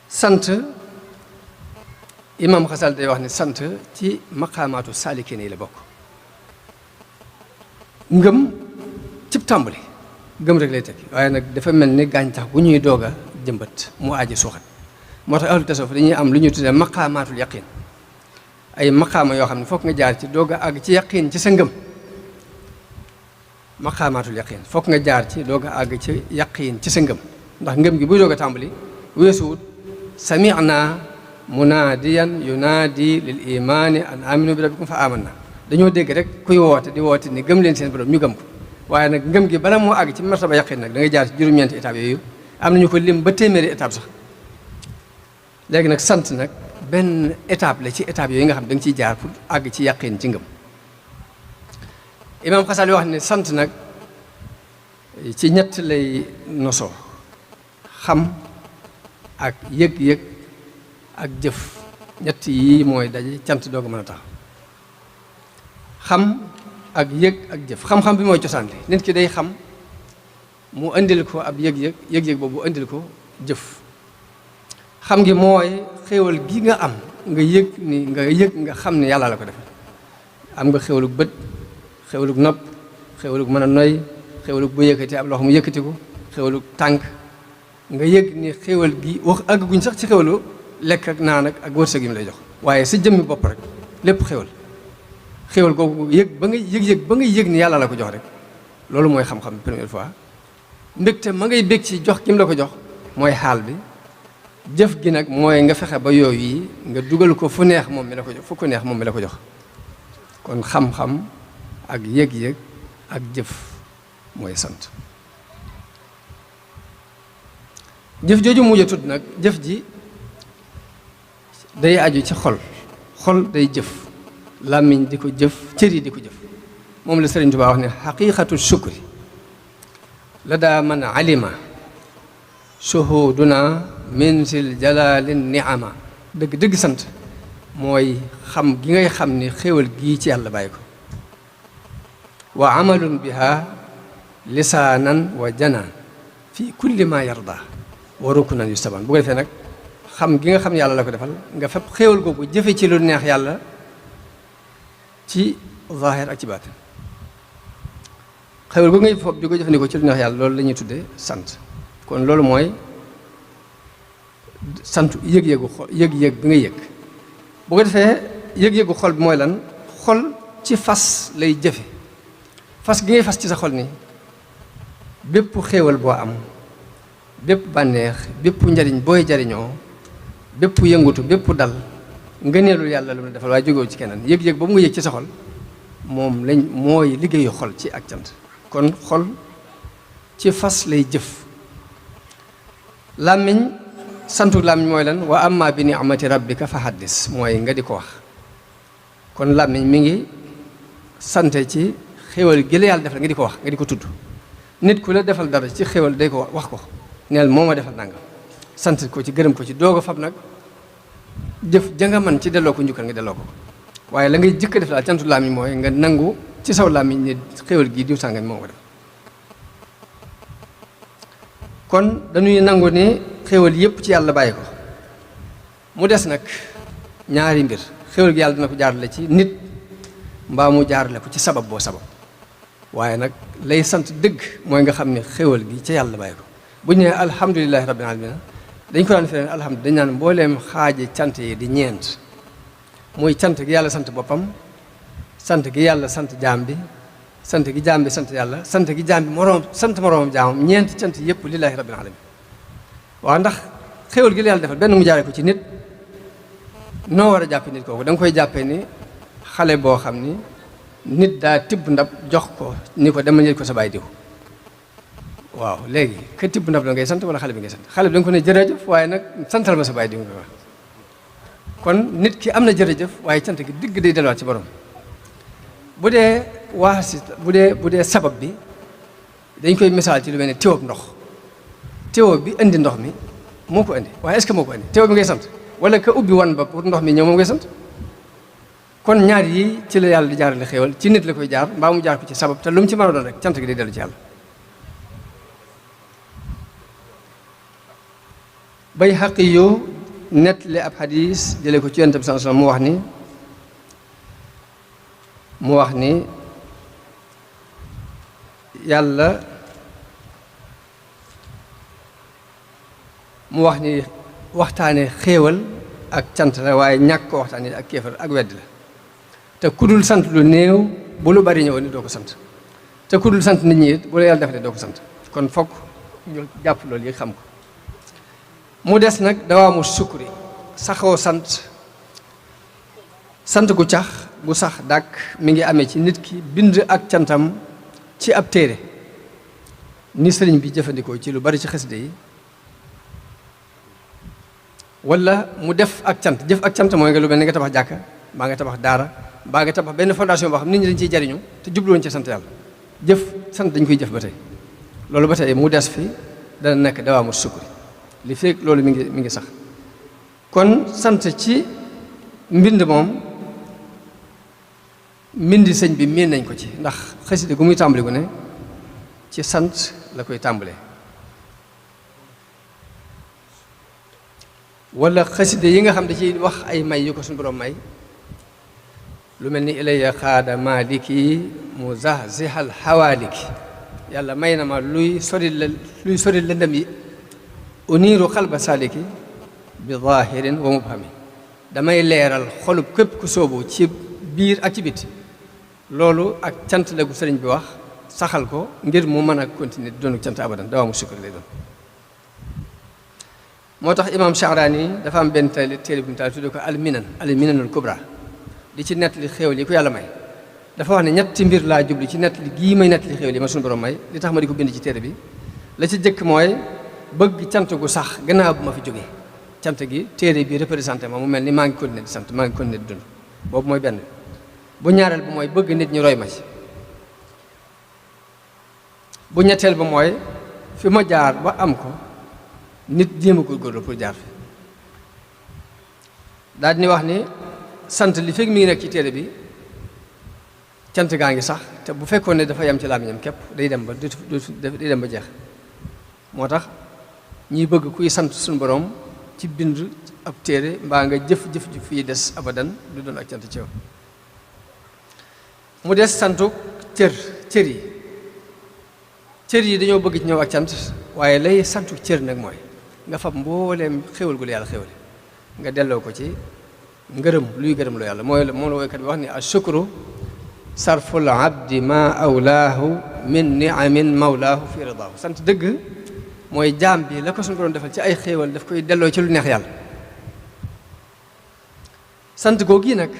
sant imam Xasal day wax ni sant ci maqaamaatu saalikiin yi la bokk ngëm cib tàmbali gëm rek lay tekki waaye nag dafa mel ni gàncax gu ñuy doog a jëmbat mu aaji suuxat moo tax ahlu tasawuf dañuy am lu ñuy tuddee maqaamaatul yaqin ay maqaama yoo xam ne fokk nga jaar ci doog a àgg ci yaqin ci sa ngëm maqaamaatul yaqin fokk nga jaar ci doog a àgg ci yaqin ci sa ngëm ndax ngëm gi buy doog a tàmbali weesuwut sami'na munaadiyan yunaadi lil imaani an aminu bi rabbikum fa amanna dañoo dégg rek kuy woote di woote ni gëm leen seen borom ñu gëm ko waaye nag ngëm gi bala moo àgg ci martaba yaqin nag da ngay jaar ci juróom-ñeenti étapes yooyu am nañu ko lim ba téeméeri étape sax léegi nag sant nag benn étape la ci étape yooyu nga xam da nga ciy jaar pour àgg ci yaqin ci ngëm imam Xasali wax ne sant nag ci ñett lay nosoo xam ak yëg-yëg ak jëf ñett yi mooy daje cant dooga mën a tax xam ak yëg ak jëf xam-xam bi mooy cosaan li nit ki day xam mu indil ko ab yëg-yëg boobu indil ko jëf xam ngi mooy xéewal gi nga am nga yëg nga xam ne yàlla la ko def am nga xéewalug bët xéewalug nopp xéewalug mën a noy xéewalug bu yëkkati ab loxo mu yëkkati ko xéewalug tànk nga yëg ni xéewal gi wax àgguñ sax ci xéewalu lekk ak naan ak wërsëg yi mu lay jox waaye sa jëmmi bopp rek lépp xéewal googu yëg ba ngay yëg ni yàlla la ko jox rek loolu mooy xam-xam première fois mbégte ma ngay bég ci jox ki mu la ko jox mooy xaal bi jëf gi nag mooy nga fexe ba yooyu yi nga dugal ko fu neex moom mi la ko jox fu ko neex moom mi la ko jox kon xam-xam ak yëg-yëg ak jëf mooy sant jëf jooju mujj a tudd nag jëf ji day aju ci xol day jëf làmmiñ di ko jëf cër yi di ko jëf moom la Sëriñ Tuubaa wax ne xaqiqatu shukri la daa man alima shuhuduna min sil jalalin niama dëgg sant mooy xam gi ngay xam ni xéewal gii ci yàlla bàyyi ko wa amalun biha lisaanan wa janaan fi kulli ma yarda wa rukunan yustaban bu ko defee nag xam gi nga xam yàlla la ko defal nga fépp xéewal googu jëfe ci lu neex yàlla ci zahir ak ci baatin xéewal googu ngay fopp di ko jëfandikoo ci lu neex yàlla loolu la ñuy tuddee sant kon loolu mooy sant yëg-yëgu xol yëg-yëg bi nga yëg bu ko defee yëg-yëgu xol bi mooy lan xol ci fas lay jëfe fas gi ngay fas ci sa xol ni bépp xéewal boo am bépp bànneex bépp njariñ booy jariñoo bépp yëngutu bépp dal ngëneelul yàlla lu mu defal waaye jógewu ci keneen yëg-yëg boobu nga yëg ci sa xol moom lañ mooy liggéeyu xol ci ak cant kon xol ci fas lay jëf làmmiñ santu làmmiñ mooy lan wa amma bi ni'mati rabbika fa haddis mooy nga di ko wax kon làmmiñ mi ngi sante ci xéwal gi la yàlla defal nga di ko wax nga di ko tudd nit ku la defal dara ci xéwal day ko wax ko neel moo ma defal nangam sant ko ci gërëm ko ci doog a fab nag jëf janga man ci delloo ko njukkal nga delloo ko waaye la ngay jëkk def daal cantu làmmiñ mooy nga nangu ci saw làmmiñ ne xéwal gii diw sàngam moo ko def kon dañuy nangu ne xéwal yépp ci yàlla bàyyi ko mu des nag ñaari mbir xéwal gi yàlla dina ko jaarale ci nit mbaa mu jaarale ko ci sabab boo sabab waaye nag lay sant dëgg mooy nga xam ne xéwal gi ca yàlla bàyyi ko bu ñu nee alhamdulilahi rabbil alamin dañ ko daan firee alhamdulilah dañ naan mbooleem xaaji cant yi di ñeent muy cant gi yàlla sant boppam sant gi yàlla sant jaam bi sant gi jaam bi sant yàlla sant gi jaam bi moroomam jaamam ñeenti cant yëpp lillahi rabbil alamin waaw ndax xéwal gi la yàlla defal benn mu jaaree ko ci nit noo war a jàppe nit kooku da nga koy jàppee ni xale boo xam ni nit daa tibb ndab jox ko ni ko dama ñëw ko sa baay diw waaw léegi ka tibb ndab la ngay sant wala xale bi ngay sant xale bi da nga ko ne jërëjëf waaye nag santal ma sa baay diw nga wax kon nit ki am na jërëjëf waaye cant gi digg day delluwaat ci borom bu dee bu dee sabab bi dañ koy misaal ci lu mel ne téwab ndox téwo bi indi ndox mi moo ko indi waaye est-ce que moo ko indi téwo bi ngay sant wala ka ubbi wan ba pour ndox mi ñëw moom ngay sant kon ñaar yi ci la yàlla di jaarale xéewal ci nit la koy jaar mbaa mu jaar ko ci sabab te lu mu ci mën a doon rek cant gi day dellu ci yàlla bay xaqi yu nett li ab xadis jëlee ko ci yonent bi sallallahu alayhi wasallam mu wax ni yàlla mu wax ni waxtaane xéewal ak cant la waaye ñàkk ko waxtaane ak kéefar ak wedd la te ku dul sant lu néew bu lu bari ñëwoon ni doo ko sant te ku dul sant nit ñi it bu la yàlla defalee doo ko sant kon fokk ñu jàpp loolu yi xam ko mu des nag dawaamu sukkuri saxoo sant gu cax gu sax dàkk mi ngi amee ci nit ki bind ak cantam ci ab téere ni sëriñ bi jëfandikoo ci lu bari ci xasida yi wala mu def ak cant jëf ak cant mooy nga lu mel ni nga tabax jàkka mbaa nga tabax daara mbaa nga tabax benn fondation boo xam nit ñi dañ ciy jariñu te jubluwoon ci sant yàlla jëf sant dañ koy jëf ba tey loolu ba tey mu des fi dana nekk dawaamu sukkuri li fekk loolu mi ngi sax kon sant ci mbind moom mbindi sëñ bi miin nañ ko ci ndax xasida gu muy tàmbali gu ne ci sant la koy tàmbalee wala xasida yi nga xam da ci wax ay may yu ko suñu borom may lu mel ni ilayya xaada maliki mu zahzihal xawaaliki yàlla may na ma luy sori lëndëm yi uniiru xalba saliki bi zahirin wa mubhami damay leeral xolub képp ku soobu ci biir ak ci biti loolu ak cant la gu sëriñ bi wax saxal ko ngir mu mën a continuer di doonu cant abadan dawaamu sukkur lay doon moo tax imam Sha'rani dafa am benn téere bu mu taal tudde ko al-minanul kubra di ci nett li xéewal yi ko yàlla may dafa wax ne ñetti mbir laa jubli ci nett li gii may nett li xéewal yi ma suñu borom may li tax ma di ko bind ci téere bi la ci jëkk mooy bëgg cant gu sax gannaaw bu ma fi jógee cant gi téere bi représenté ma mu mel ni maa ngi continuer di sant maa ngi continuer di dund boobu mooy benn bu ñaareel ba mooy bëgg nit ñi roy ma ci bu ñetteel ba mooy fi ma jaar ba am ko nit jéem a góorgóorlu pour jaar fi daal di wax ni sant li fekk mi ngi nekk ci téere bi cant gaa ngi sax te bu fekkoon ne dafa yem ci làmmiñam képp day dem ba jeex moo tax ñiy bëgg kuy sant suñu borom ci bind ab téere mbaa nga jëf-jëf ji fii des abadan du doon ak cant ci yow mu des santu cër yi dañoo bëgg ci ñëw ak cant waaye lay santu cër nag mooy nga fab mbooleem xéwal gu la yàlla xéwale nga delloo ko ci ngërëm luy gërëm lu yàlla moom la woykat bi wax ni ashukru sarful abdi ma awlaahu min niamin mawlaahu fi ridaahu sant dëgg mooy jaam bi la ko suñu borom defal ci ay xéewal daf koy delloo ci lu neex yàlla sant googu yi nag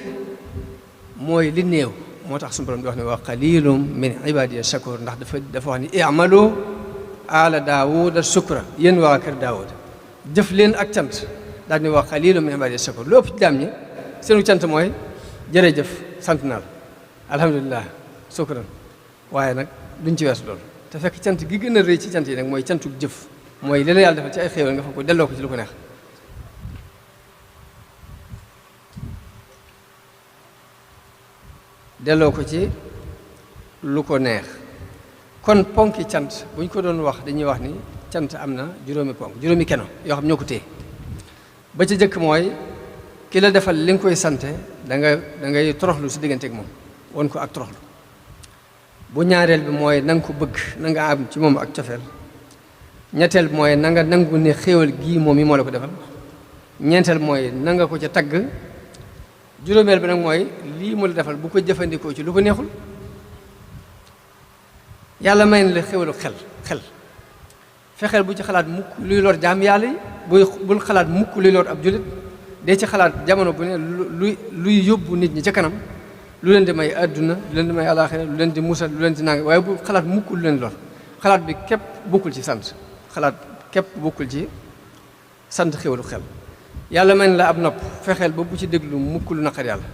mooy li néew moo tax suñu borom di wax ne wa qalilum min ibadiya shakur ndax dafa wax ni i'malu ala daawuda shukra yéen waa kër daawuda jëf leen ak cant daal ni wa qalilum min ibadiya shakur lu ëpp ci jaam ñi seenu cant mooy jërëjëf sant naa la alhamdulilah shukran waaye nag duñ ci weesu loolu te fekk cant gi gën a rëy ci cant yi nag mooy cantuk jëf mooy li la yàlla defal ci ay xéewal nga fa ko delloo ko ci lu ko neex delloo ko ci lu ko neex kon ponki cant bu ñu ko doon wax dañuy wax ni cant am na juróomi ponk juróomi keno yoo xam ñoo ko téye ba ci jëkk mooy ki la defal li nga koy sante da ngay toroxlu si digganteeg moom won ko ak toroxlu bu ñaareel bi mooy na nga ko bëgg na nga am ci moom ak cofeel ñetteel bi mooy na nga nangu ne xéewal gii moom yi moo la ko defal ñeenteel mooy na nga ko ca tagg juróomeel bi nag mooy lii mu la defal bu ko jëfandikoo ci lu ko neexul yàlla may na la xéwalu xel fexeel bu ci xalaat mukk luy lor jaam yàlla yi bul xalaat mukk luy lor ab jullit dee ci xalaat jamono bu ne luy yóbbu nit ñi ca kanam lu leen di may àdduna lu leen di may alaaxira lu leen di musal lu leen di nang waaye bu xalaat mukk lu leen lor xalaat bi képp bokkul ci sant xalaat képp bokkul ci sant xéwalu xel yàlla may na la ab nopp fexeel ba bu ci déglu mukk lu naqar yàlla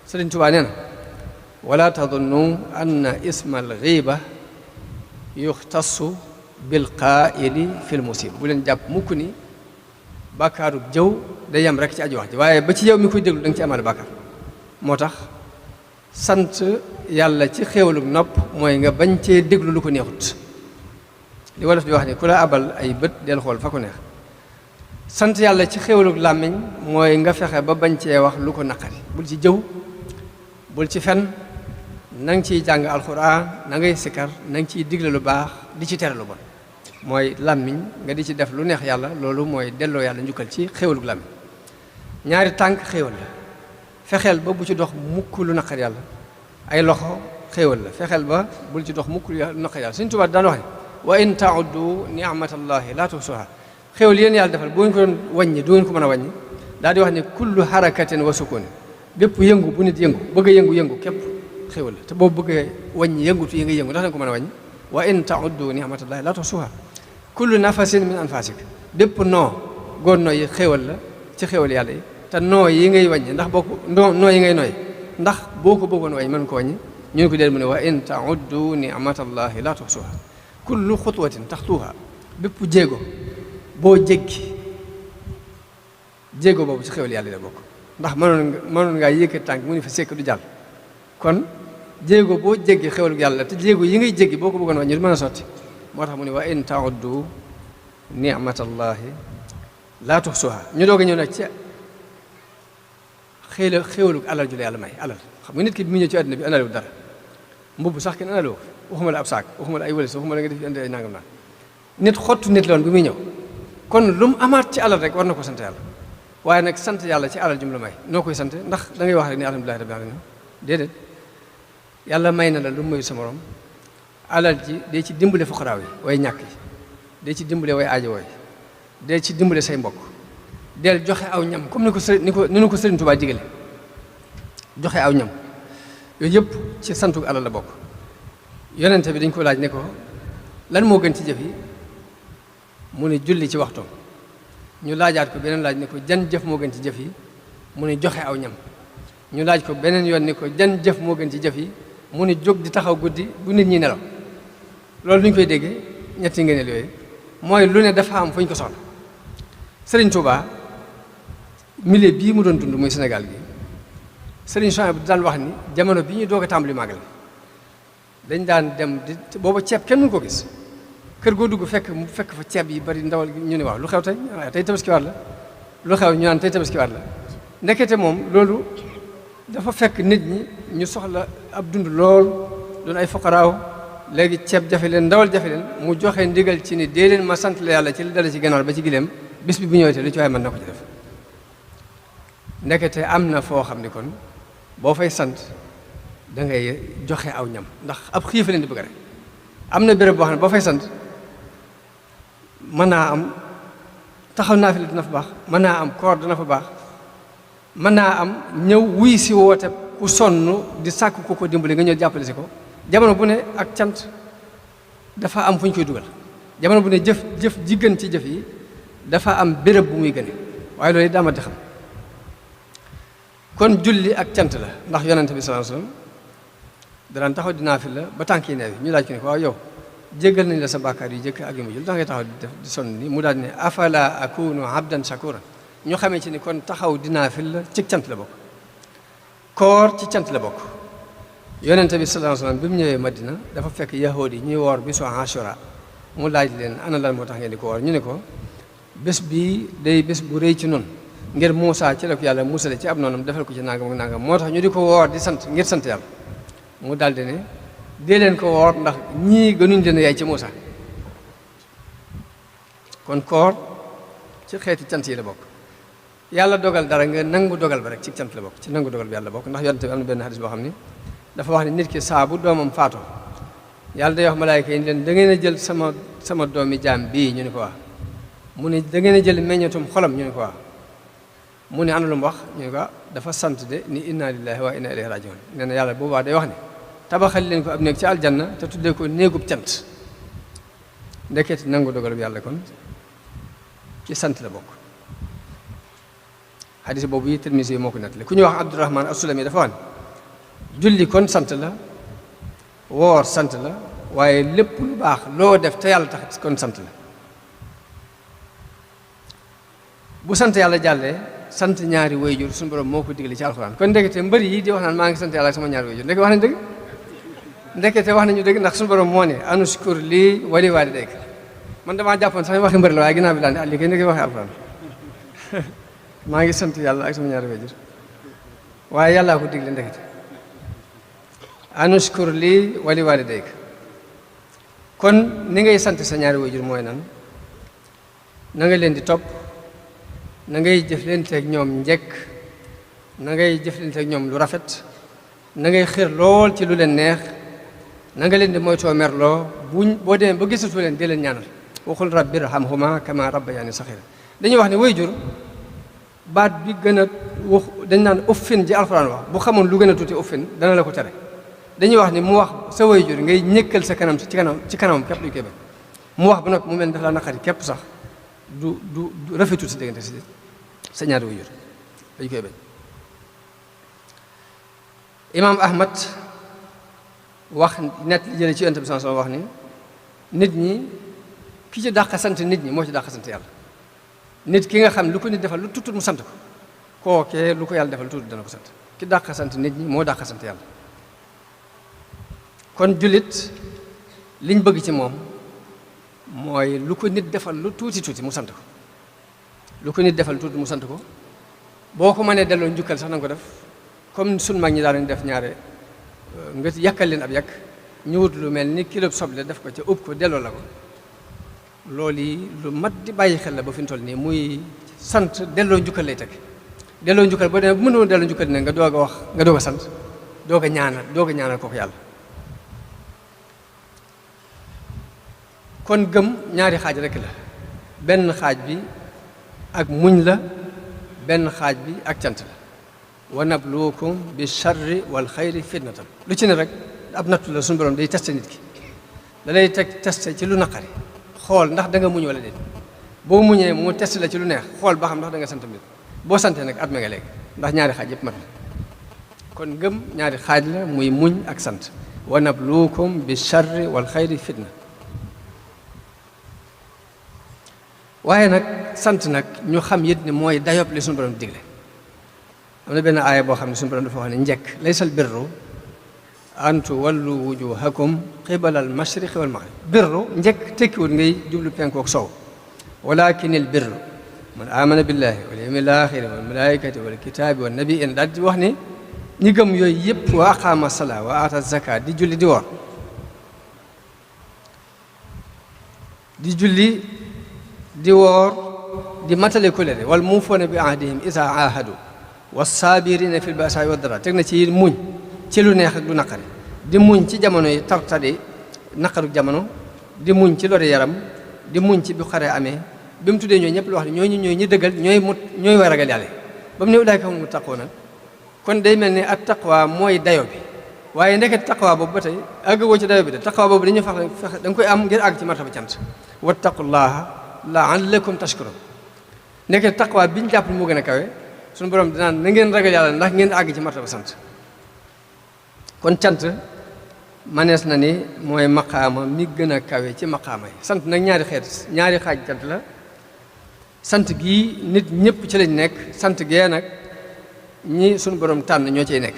Sëriñ Tuubaa nee na wala tadunnu anna ismal ghiba yuxtassu bil qaa'ili fil musib bu leen jàpp mukk ni bàkkaaru jëw day yem rek ci aji wax ji waaye ba ci yow mi koy déglu da nga ci amaale bàkkaar moo tax sant yàlla ci xéewalu nopp mooy nga bañ cee déglu lu ko neexut li wolof di wax ni ku la abal ay bët del xool fa ko neex sant yàlla ci xéewalu làmmiñ mooy nga fexe ba bañ cee wax lu ko naqari bul ci jëw bul ci fen na nga ciy jàng alxuraan na ngay sikkar na nga ciy digle lu baax di ci tere lu bon mooy làmmiñ nga di ci def lu neex yàlla loolu mooy delloo yàlla njukkal ci xéewalug làmmiñ ñaari tànk xéewal la fexeel ba bu ci dox mukk lu naqar yàlla ay loxo xéewal la fexeel ba bul ci dox mukk lu naqar yàlla Sëñ Tuubaa daan wax ne wa in tauddu ni'matallahi la tuhsuha xéewal yéen yàlla defal boo ngeen ko doon wàññi du ngeen ko mën a wàññi daal di wax ne kullu harakatin wa sukuni bépp yëngu bu nit yëngu bëgg a yëngu képp xéewal la te boobu bëggee wàññi yëngutu yi nga yëngu ndax danga ko mën a wàññi wa in tauddu ni'matallahi la tuhsuha kullu nafasin min anfasik bépp noo góor noo yi xéewal la ci xéewal yàlla yi te noo yi ngay wàññi ndax boo ko noo yi ngay nooy ndax boo ko bëggoon wàññi mën ko wàññi ñu ne ko déet mu ne wa in tauddu ni'matallahi la tuhsuha kullu xutwatin taxtuha bépp jéego boo jéggi jéego boobu ci xéewal yàlla yi la bokk ndax mënoon ngaa yëkkati tànk mu ni fa sekk du jàll kon jéego boo jéggi xéwalu yàlla te jéego yi ngay jéggi boo ko bëggoon wàññi du mën a sotti moo tax mu ne wa in tauddu ni'matallahi laa tuhsuha ñu doog a ñëw nag ci xéwalu alal ju la yàlla may alal xam nga nit ki bi mu ñëw ci àddina bi andaalewu dara mbubb sax kenn andaalewu waxuma la ab saak waxuma la ay wëlis waxuma la nga def andi ay nangam naan nit xottu nit la woon bi muy ñëw kon lu mu amaat ci alal rek war na ko sant yàlla waaye nag sant yàlla ci alal jum la may noo koy sant ndax da ngay wax rek ni alhamdulillahi rabbil alamin déedéet yàlla may na la lu mayu sa morom alal ji dee ci dimbale fuqaraaw yi way ñàkk yi dee ci dimbale way aajo wooy dee ci dimbale say mbokk del joxe aw ñam comme ni ko Sëriñ Tuubaa digale joxe aw ñam yooyu yëpp ci santu alal la bokk yonente bi dañ ko laaj ne ko lan moo gën ci jëf yi mu ne julli ci waxtoom ñu laajaat ko beneen laaj ne ko jan jëf moo gën ci jëf yi mu ne joxe aw ñam ñu laaj ko beneen yoon ne ko jan jëf moo gën ci jëf yi mu ne jóg di taxaw guddi bu nit ñi nelaw loolu lu ñu koy déggee ñetti ngëneel yooyu mooy lu ne dafa am fu ñu ko soxla Sëriñ Tuubaa milieu bii mu doon dund muy Sénégal gi Sëriñ Souhaïbou bu daan wax ni jamono bi ñuy doog a tàmbali màggal dañ daan dem di booba ceeb kenn mënu ko gis kër goo dugg fekk fa ceeb yi bari ndawal ñu ne waaw lu xew tey tabaskiwaat la lu xew ñu naan tey tabaskiwaat la ndekete moom loolu dafa fekk nit ñi ñu soxla ab dund lool doon ay fuqaraaw léegi ceeb jafe leen ndawal jafe leen mu joxe ndigal ci ni dee leen ma sant la yàlla ci li dale ci gànnaar ba ci gileem bis bi bu ñëwee te lu ci waaye mën na ko ci def ndekete am na foo xam ni kon boo fay sant da ngay joxe aw ñam ndax ab xiif leen di bëgg rek am na béréb boo xam ne boo fay sant mën naa am taxaw naa fi la dina fa baax mën naa am koor dina fa baax mën naa am ñëw wuy si woote ku sonn di sàkk ko dimbali nga ñëw jàppale si ko jamono bu ne ak cant dafa am fu ñu koy dugal jamono bu ne jëf ji gën ci jëf yi dafa am béréb bu muy gëne waaye loolu daa ma di xam kon julli ak cant la ndax yonente bi sallallahu alayhi wasallam daan taxaw di naafila ba tànk yi neew ñu laaj ko ne ko waaw yow jéggal nañ la sa bàkkaar yu jëkk ak yu mujj lu tax ngay taxaw di sonn ni mu daal ne afala akunu abdan shakuran ñu xamee ci ni kon taxaw di naafila ci cant la bokk koor ci cant la bokk yonente bi sallallahu alayhi wasallam bi mu ñëwee Madina dafa fekk yahood yi ñuy woor bisu Ashura mu laaj leen ana lan moo tax ngeen di ko woor ñu ne ko bés bii day bés bu rëy ci noonu ngir Muusaa ci la ko yàlla musale ci ab noonam defal ko ci nangam ak nangam moo tax ñu di ko woor di sant ngir sant yàlla mu daldi ne dee leen ko woor ndax ñii gënuñ leen yaay ci Muusaa kon koor ci xeeti cant yi la bokk yàlla dogal dara nga nangu dogal ba rek ci cant la bokk ci nangu dogal bi yàlla bokk ndax yonent bi am na benn hadis boo xam ni dafa wax ne nit ki saa bu doomam faatoo yàlla day wax malaayka yi leen da ngeen a jël sama doomi jaam bii ñu ne ko waa mu ne da ngeen a jël meññatum xolam ñu ne ko waa mu ne ana lu mu wax ñu ne ko dafa sant de ni inna lillahi wa inna ilayhi rajiun nee na yàlla boobaa day wax ne tabaxal leen ko ab néeg ci aljanna te tuddee ko néegub cant ndekete nangu dogal bi yàlla kon ci sant la bokk xadis boobu yi Tirmisi yi moo ko nettali ku ñuy wax Abdurahman as-Sulami dafa wax ne julli kon sant la woor sant la waaye lépp lu baax loo def te yàlla tax kon sant la bu sant yàlla jàllee sant ñaari wayjur suñu borom moo ko digle ci alxuraan kon ndekete mbëri yi di wax naan maa ngi sant yàlla ak sama ñaari wayjur ndeke wax nañu dëgg ndekete wax nañu dëgg ndax suñu borom moo ne anushkur lii wali waalidayk man damaa jàppoon sax waxi mbëri la waaye ginnaaw bi daal ne lii kay ndeke waxi alxuraan maa ngi sant yàlla ak sama ñaari wayjur waaye yàllaa ko digle ndekete anushkur lii wali waalidayk kon ni ngay sant sa ñaari wayjur mooy nan na nga leen di topp na ngay jëflanteeg ñoom njëkk na ngay jëflanteeg ñoom lu rafet na ngay xër lool ci lu leen neex na nga leen di moytoo merloo boo demee ba gisatu leen di leen ñaanal waxul rabbi irhamhuma kama rabbayani saxira dañuy wax ne wayjur baat bi gën a wax dañ naan uffin ji alxuraan wax bu xamoon lu gën a tuuti uffin dana la ko tere dañuy wax ni mu wax sa wayjur ngay ñëkkal sa kanam ci kanamam képp duñ koy bañ mu wax ba noppi mu mel ni daf laa naqari képp sax du rafetul si diggante si sa ñaari wayjur dañ koy bañ imaam Ahmad wax net jële ci Yonent bi sallallahu alayhi wasallam wax ni nit ñi ki ci dàq sant nit ñi moo ci dàq sant yàlla nit ki nga xam lu ko nit defal lu tutut mu sant ko kookee lu ko yàlla defal lu tutut dana ko sant ki dàq sant nit ñi moo dàq sant yàlla kon jullit liñ bëgg ci moom mooy lu ko nit defal lu tuuti tuuti mu sant ko lu ko nit defal lu tuuti mu sant ko boo ko mënee delloo njukkal sax na nga ko def comme sun mag ñi daal def ñaare nga yàkkal leen ab yàq ñu wut lu mel ni kilo soble def ko ca ëpp ko delloo la ko loolu yi lu mat di bàyyi xel la ba fi mu toll nii muy sant delloo njukkal lay teg delloo njukkal boo demee bu mënoo delloo njukkal ne nga doog a wax nga doog a sant doog a ñaanal kooku yàlla kon gëm ñaari xaaj rekk la benn xaaj bi ak muñ la benn xaaj bi ak cant la wa nabluukum bi charri wal xayri fitnatan lu ci ne rek ab nattu la suñu borom day testé nit ki da lay teg testé ci lu naqari xool ndax da nga muñ wala déet boo muñee mu testé la ci lu neex xool ba xam ndax da nga sant nit boo santee nag at ma nga léegi ndax ñaari xaaj yëpp mat la kon gëm ñaari xaaj la muy muñ ak sant wa nabluukum bi charri wal xayri fitna waaye nag sant nag ñu xam it ne mooy dayob li suñu borom digle am na benn aaya boo xam ne suñu borom dafa wax ne njëkk laysal birru an tuwallu wujuhakum qibala al mashriqi wal maghrib birru njëkk tekkiwul ngay jublu penku ak sow walakin il birru man amana billahi wal yawmil axiri wal malaikati wal kitaabi wan nabiyyin daal di wax ne ñi gëm yooyu yëpp wa aqama salaa wa ata zakat di julli di woor di julli di woor di matale kolere wal muufuuna bi ahdihim isa ahadu wassaabirina fil ba'saai wad daraa teg na ci muñ ci lu neex ak lu naqari di muñ ci jamono yi tartadi naqaru jamono di muñ ci lori yaram di muñ ci bu xare amee bi mu tuddee ñooy ñëpp lu wax ne ñooy ñi dëggal ñooy war ragal yàlla ba mu ne ulaa'ika humul muttaquuna kon day mel ne at taqwa mooy dayo bi waaye ndeket taqwa boobu ba tey àggagoo ci dayo bi de taqwa boobu dañuy fexe da nga koy am ngir àgg ci martaba cant wattaqullaha la'allakum tashkurun ndeket taqwa bi ñu jàpp ni moo gën a kawe suñu borom dinaan na ngeen ragal yàlla ndax ngeen àgg ci martaba sant kon cant manees na ni mooy maqaama mi gën a kawe ci maqaama yi sant nag ñaari xaaj cant la sant gii nit ñëpp ci lañ nekk sant gee nag ñi suñu borom tànn ñoo ciy nekk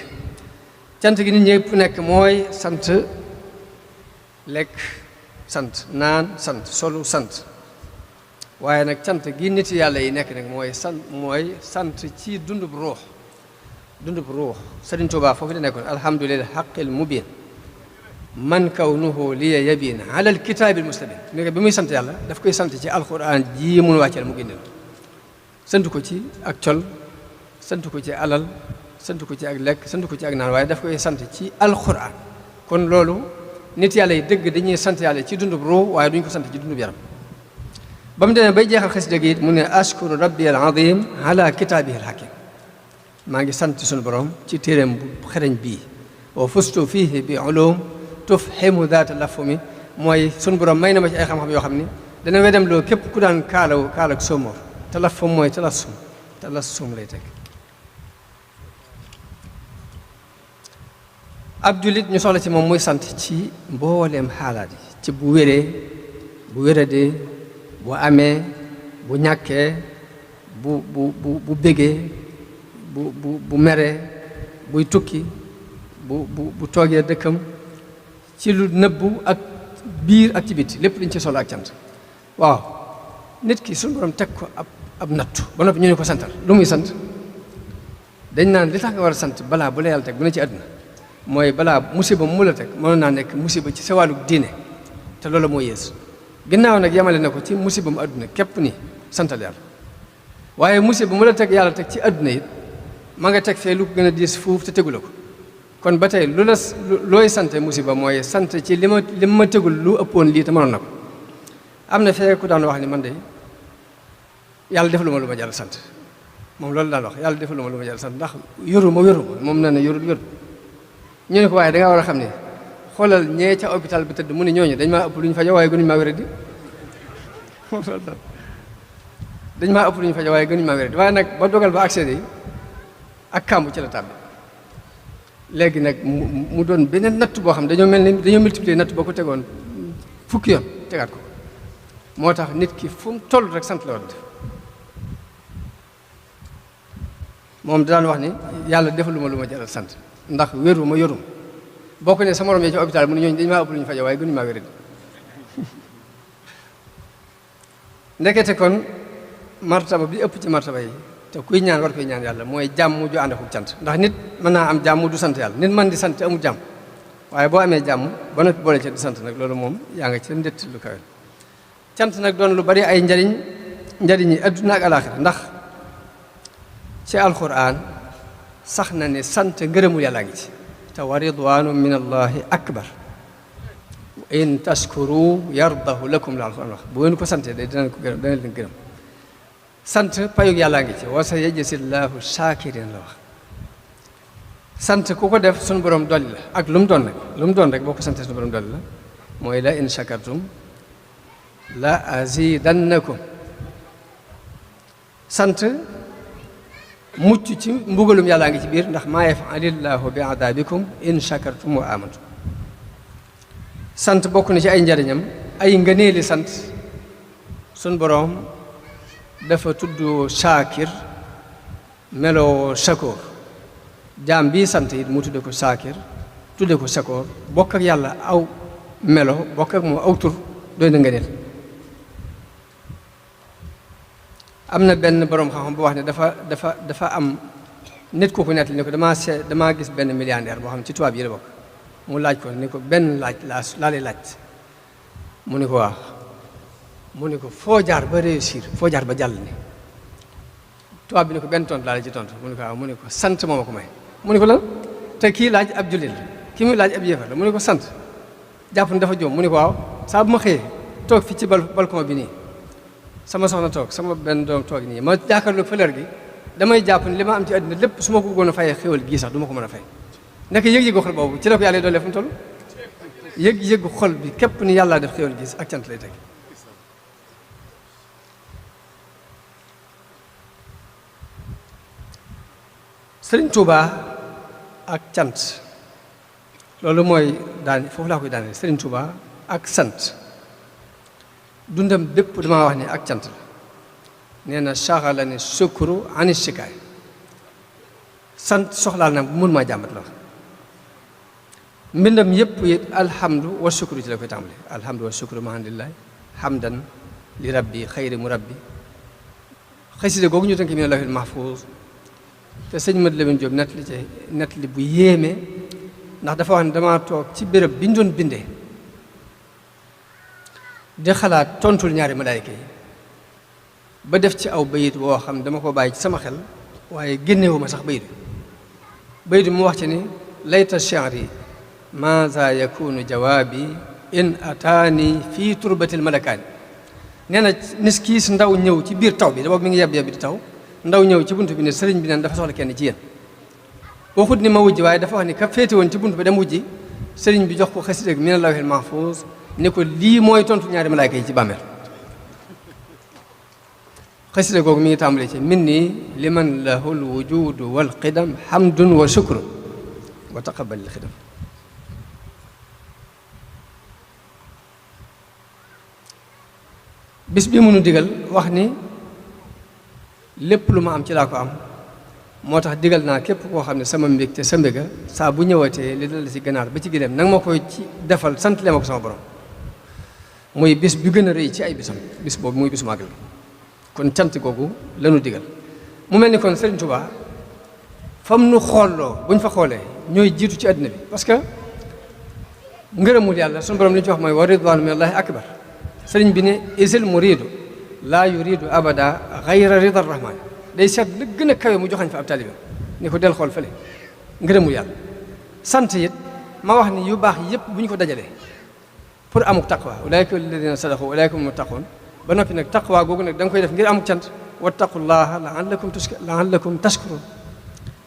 cant gi nit ñëpp nekk mooy sant lekk sant naan sant solu sant waaye nag cant gi nit yàlla yi nekk nag mooy sant ci dundub ruux Sëriñ Tuubaa foofu la nekkoon alhamdulillah haqqil mubin man kawnuhu liya yabin ala alkitaabil mustabin ni ko bi muy sant yàlla daf koy sant ci alquran ji mun wàcceel mu génneel sant ko ci ak col sant ko ci alal sant ko ci ak lekk sant ko ci ak naan waaye daf koy sant ci alquran kon loolu nit yàlla yi dëgg dañuy sant yàlla ci dundub ruux waaye duñ ko sant ci dundub yaram ba mu demee bay jeexal xasida gi it mu ne ashkuru rabbi al azim ala kitaabihi al hakim maa ngi sant suñu borom ci téeréem bu xereñ bii wa fustu fihi bi ulum tufhimu daata lafumi mooy suñu borom may na ma ci ay xam-xam yoo xam ni dana wedem loo képp ku daan kaalak soomoor talafum mooy talassum lay teg ab jullit ñu soxla ci moom muy sant ci mbooleem xaalaat yi ci bu wéree bu wéradee bu amee bu ñàkkee bu bégee bu meree buy tukki bu toogee dëkkam ci lu nëbbu ak biir ak ci biti lépp dañ ci solo ak cant waaw nit ki suñu borom teg ko ab nattu ba noppi ñu ne ko santal lu muy sant dañ naan li tax nga war a sant balaa bu la yàlla teg bu ne ci àdduna mooy balaa musiba mu la teg mënoon naa nekk musiba ci sa wàllu diine te loolu moo yées ginnaaw nag yamale na ko ci musiba mu àdduna képp ni santal yàlla waaye musiba mu la teg yàlla teg ci àdduna it ma nga teg fee lu ko gën a diis fuuf te tegu la ko kon ba tey looy sante musiba mooy sant ci li ma tegul lu ëppoon lii te mënoon na ko am na fee ku daan wax ni man de yàlla defaluma lu ma jar sant moom loolu daan wax yàlla defaluma lu ma jar sant ndax yoruma moom nee na yorul ñu ne ko waaye da ngaa war a xam ne xoolal ñee ca hôpital bi tëdd mu ne ñooñu dañ maa ëpp lu ñu fajo waaye gënuñu maa wéradi dañ maa ëpp lu ñu fajo waaye gënuñu maa wéradi waaye nag ba dogal ba accès yi ak kàmbu ci la tàbbi léegi nag mu doon beneen natt boo xam dañoo mel ni dañoo multiplier natt boo ko tegoon fukki yoon tegaat ko moo tax nit ki fu mu toll rek sant la war def moom daan wax ni yàlla defaluma lu ma jaral sant ndax wéru ma yorum boo ko ne sa morom yi ci hôpital mu ne ñooñu dañu maa ëpp lu ñu fajo waaye gënuñu maa wéradi ndekete kon martaba bi ëpp ci martaba yi te kuy ñaan war koy ñaan yàlla mooy jàmm ju ànd ak cant ndax nit mën naa am jàmm du sant yàlla nit man di sant te amul jàmm waaye boo amee jàmm ba noppi boole ci di sant nag loolu moom yaa nga ci ndett lu kawe cant nag doon lu bari ay njariñ yi adduna ak alaaxira ndax ci alquran sax na ne sant ngërëmul yàllaa ngi ci te wa ridwaanu min allahi akbar in tashkuru yardahu lakum la alquran wax bu ngeen ko santee day dana leen gërëm sant payug yàllaa ngi ci wa sa yajzillahu shakirin la wax sant ku ko def suñu borom dolli la ak lu mu doon rek boo ko santee suñu borom dolli la mooy la in shakartum la azidannakum sant mucc ci mbugalum yàllaa ngi ci biir ndax maa yaf'alillahu bi adabikum in shakartum wa amantum sant bokk na ci ay njariñam ay ngëneeli sant suñ boroom dafa tudd shaakir meloo shakoor jaam bii sant it mu tudde ko shaakir tudde ko shakoor bokk ak yàlla aw melo bokk ak moom aw tur doy na ngëneel am na benn boroom xam-xam bu wax ne dafa am nit ku ko nettali ne ko damaa gis benn milliardaire boo xam ne ci tubaab yi la bokk mu laaj ko ni ko benn laaj laa lay laaj mu ne ko waaw mu ne ko foo jaar ba réussir foo jaar ba jàll ni tubaab bi ne ko benn tontu laa la ci tontu mu ne ko waaw mu ne ko sant moo ma ko may mu ne ko lan te kii laaj ab jullit la kii muy laaj ab yéefar la mu ne ko sant jàpp ne dafa jóom mu ne ko waaw saa bu ma xëyee toog fi ci balcon bi nii sama soxna toog sama benn doom toog nii ma jàkkaarloo fleur gi damay jàpp ne li ma am ci àddina lépp su ma ko bëggoon a fayee xéwal gii sax du ma ko mën a fay nekk yëg-yëgu xol boobu ci la ko yàlla doole fu mu toll yëg-yëgu xol bi képp ni yàlla def xéwal gii ak cant lay teg Sëriñ Tuubaa ak cant loolu mooy daan foofu laa koy daane Sëriñ Tuubaa ak sant dundam bépp damaa wax ni ak cant la nee na saxala ni sukuru ani sikaay sant soxlaal na mun maa jàmbat la wax mbindam yëpp it alhamdu wa sukuru ci la koy tàmbali alhamdu wa sukuru mahamdulillahi hamdan li rabbi xayri mu rabbi xasida googu ñu tënk mi ne lawhil mahfuus te sëñ Mad Lamin Jóob nett li bu yéeme ndax dafa wax ne damaa toog ci béréb bi ñu doon bindee di xalaat tontul ñaari malaayika yi ba def ci aw bayit woo xam dama ko bàyyi ci sama xel waaye génnewuma sax bayit mu wax ci ni layta shi'ri maaza yakunu jawaabi in ataani fii turbatil malakaani nee na nis kiis ndaw ñëw ci biir taw bi da boobu mi ngi yeb di taw ndaw ñëw ci bunt bi ne sëriñ bi neen dafa soxla kenn ci yéen waxut ni ma wujji waaye dafa wax ni ka féete woon ci bunt bi dem wujji sëriñ bi jox ko xasida mi ne lawhil mahfuus ne ko lii mooy tontu ñaari malaayka yi ci bàmmeel xasida googu mi ngi tàmbale ci min nii liman lahul wujudu wal qidam hamdun wa shukru wa taqabbalil xidam bis bi mënu digal wax ni lépp lu ma am ci laa ko am moo tax digal naa képp koo xam ne sama mbég te sa mbéga saa bu ñëwatee li dal ci ganaar ba ci gileem nanga ma koy ci defal sant le ma ko sama borom muy bis bi gën a rëy ci ay bisam bis boobu muy bisu màggal kon cant googu lanu digal mu mel ni kon Serigne Touba fam nu xoolloo bu ñu fa xoolee ñooy jiitu ci àddina bi parce que ngërëmul yàlla suñu borom li ñu ci wax mooy wa ridwaanu minallaahi akbar sëriñ bi ne isil muridu laa yuridu abada xayra ridar rahman day seet la gën a kawe mu joxañ fa ab taalibe ni ko del xool fële ngërëmul yàlla sant it ma wax ni yu baax yëpp bu ñu ko dajalee pour amuk taqwa ulaayka alladina sadaqu ulaayka hum muttaqun ba noppi nag taqwa googu nag da nga koy def ngir amuk cant wattaqullaha laallakum tashkurun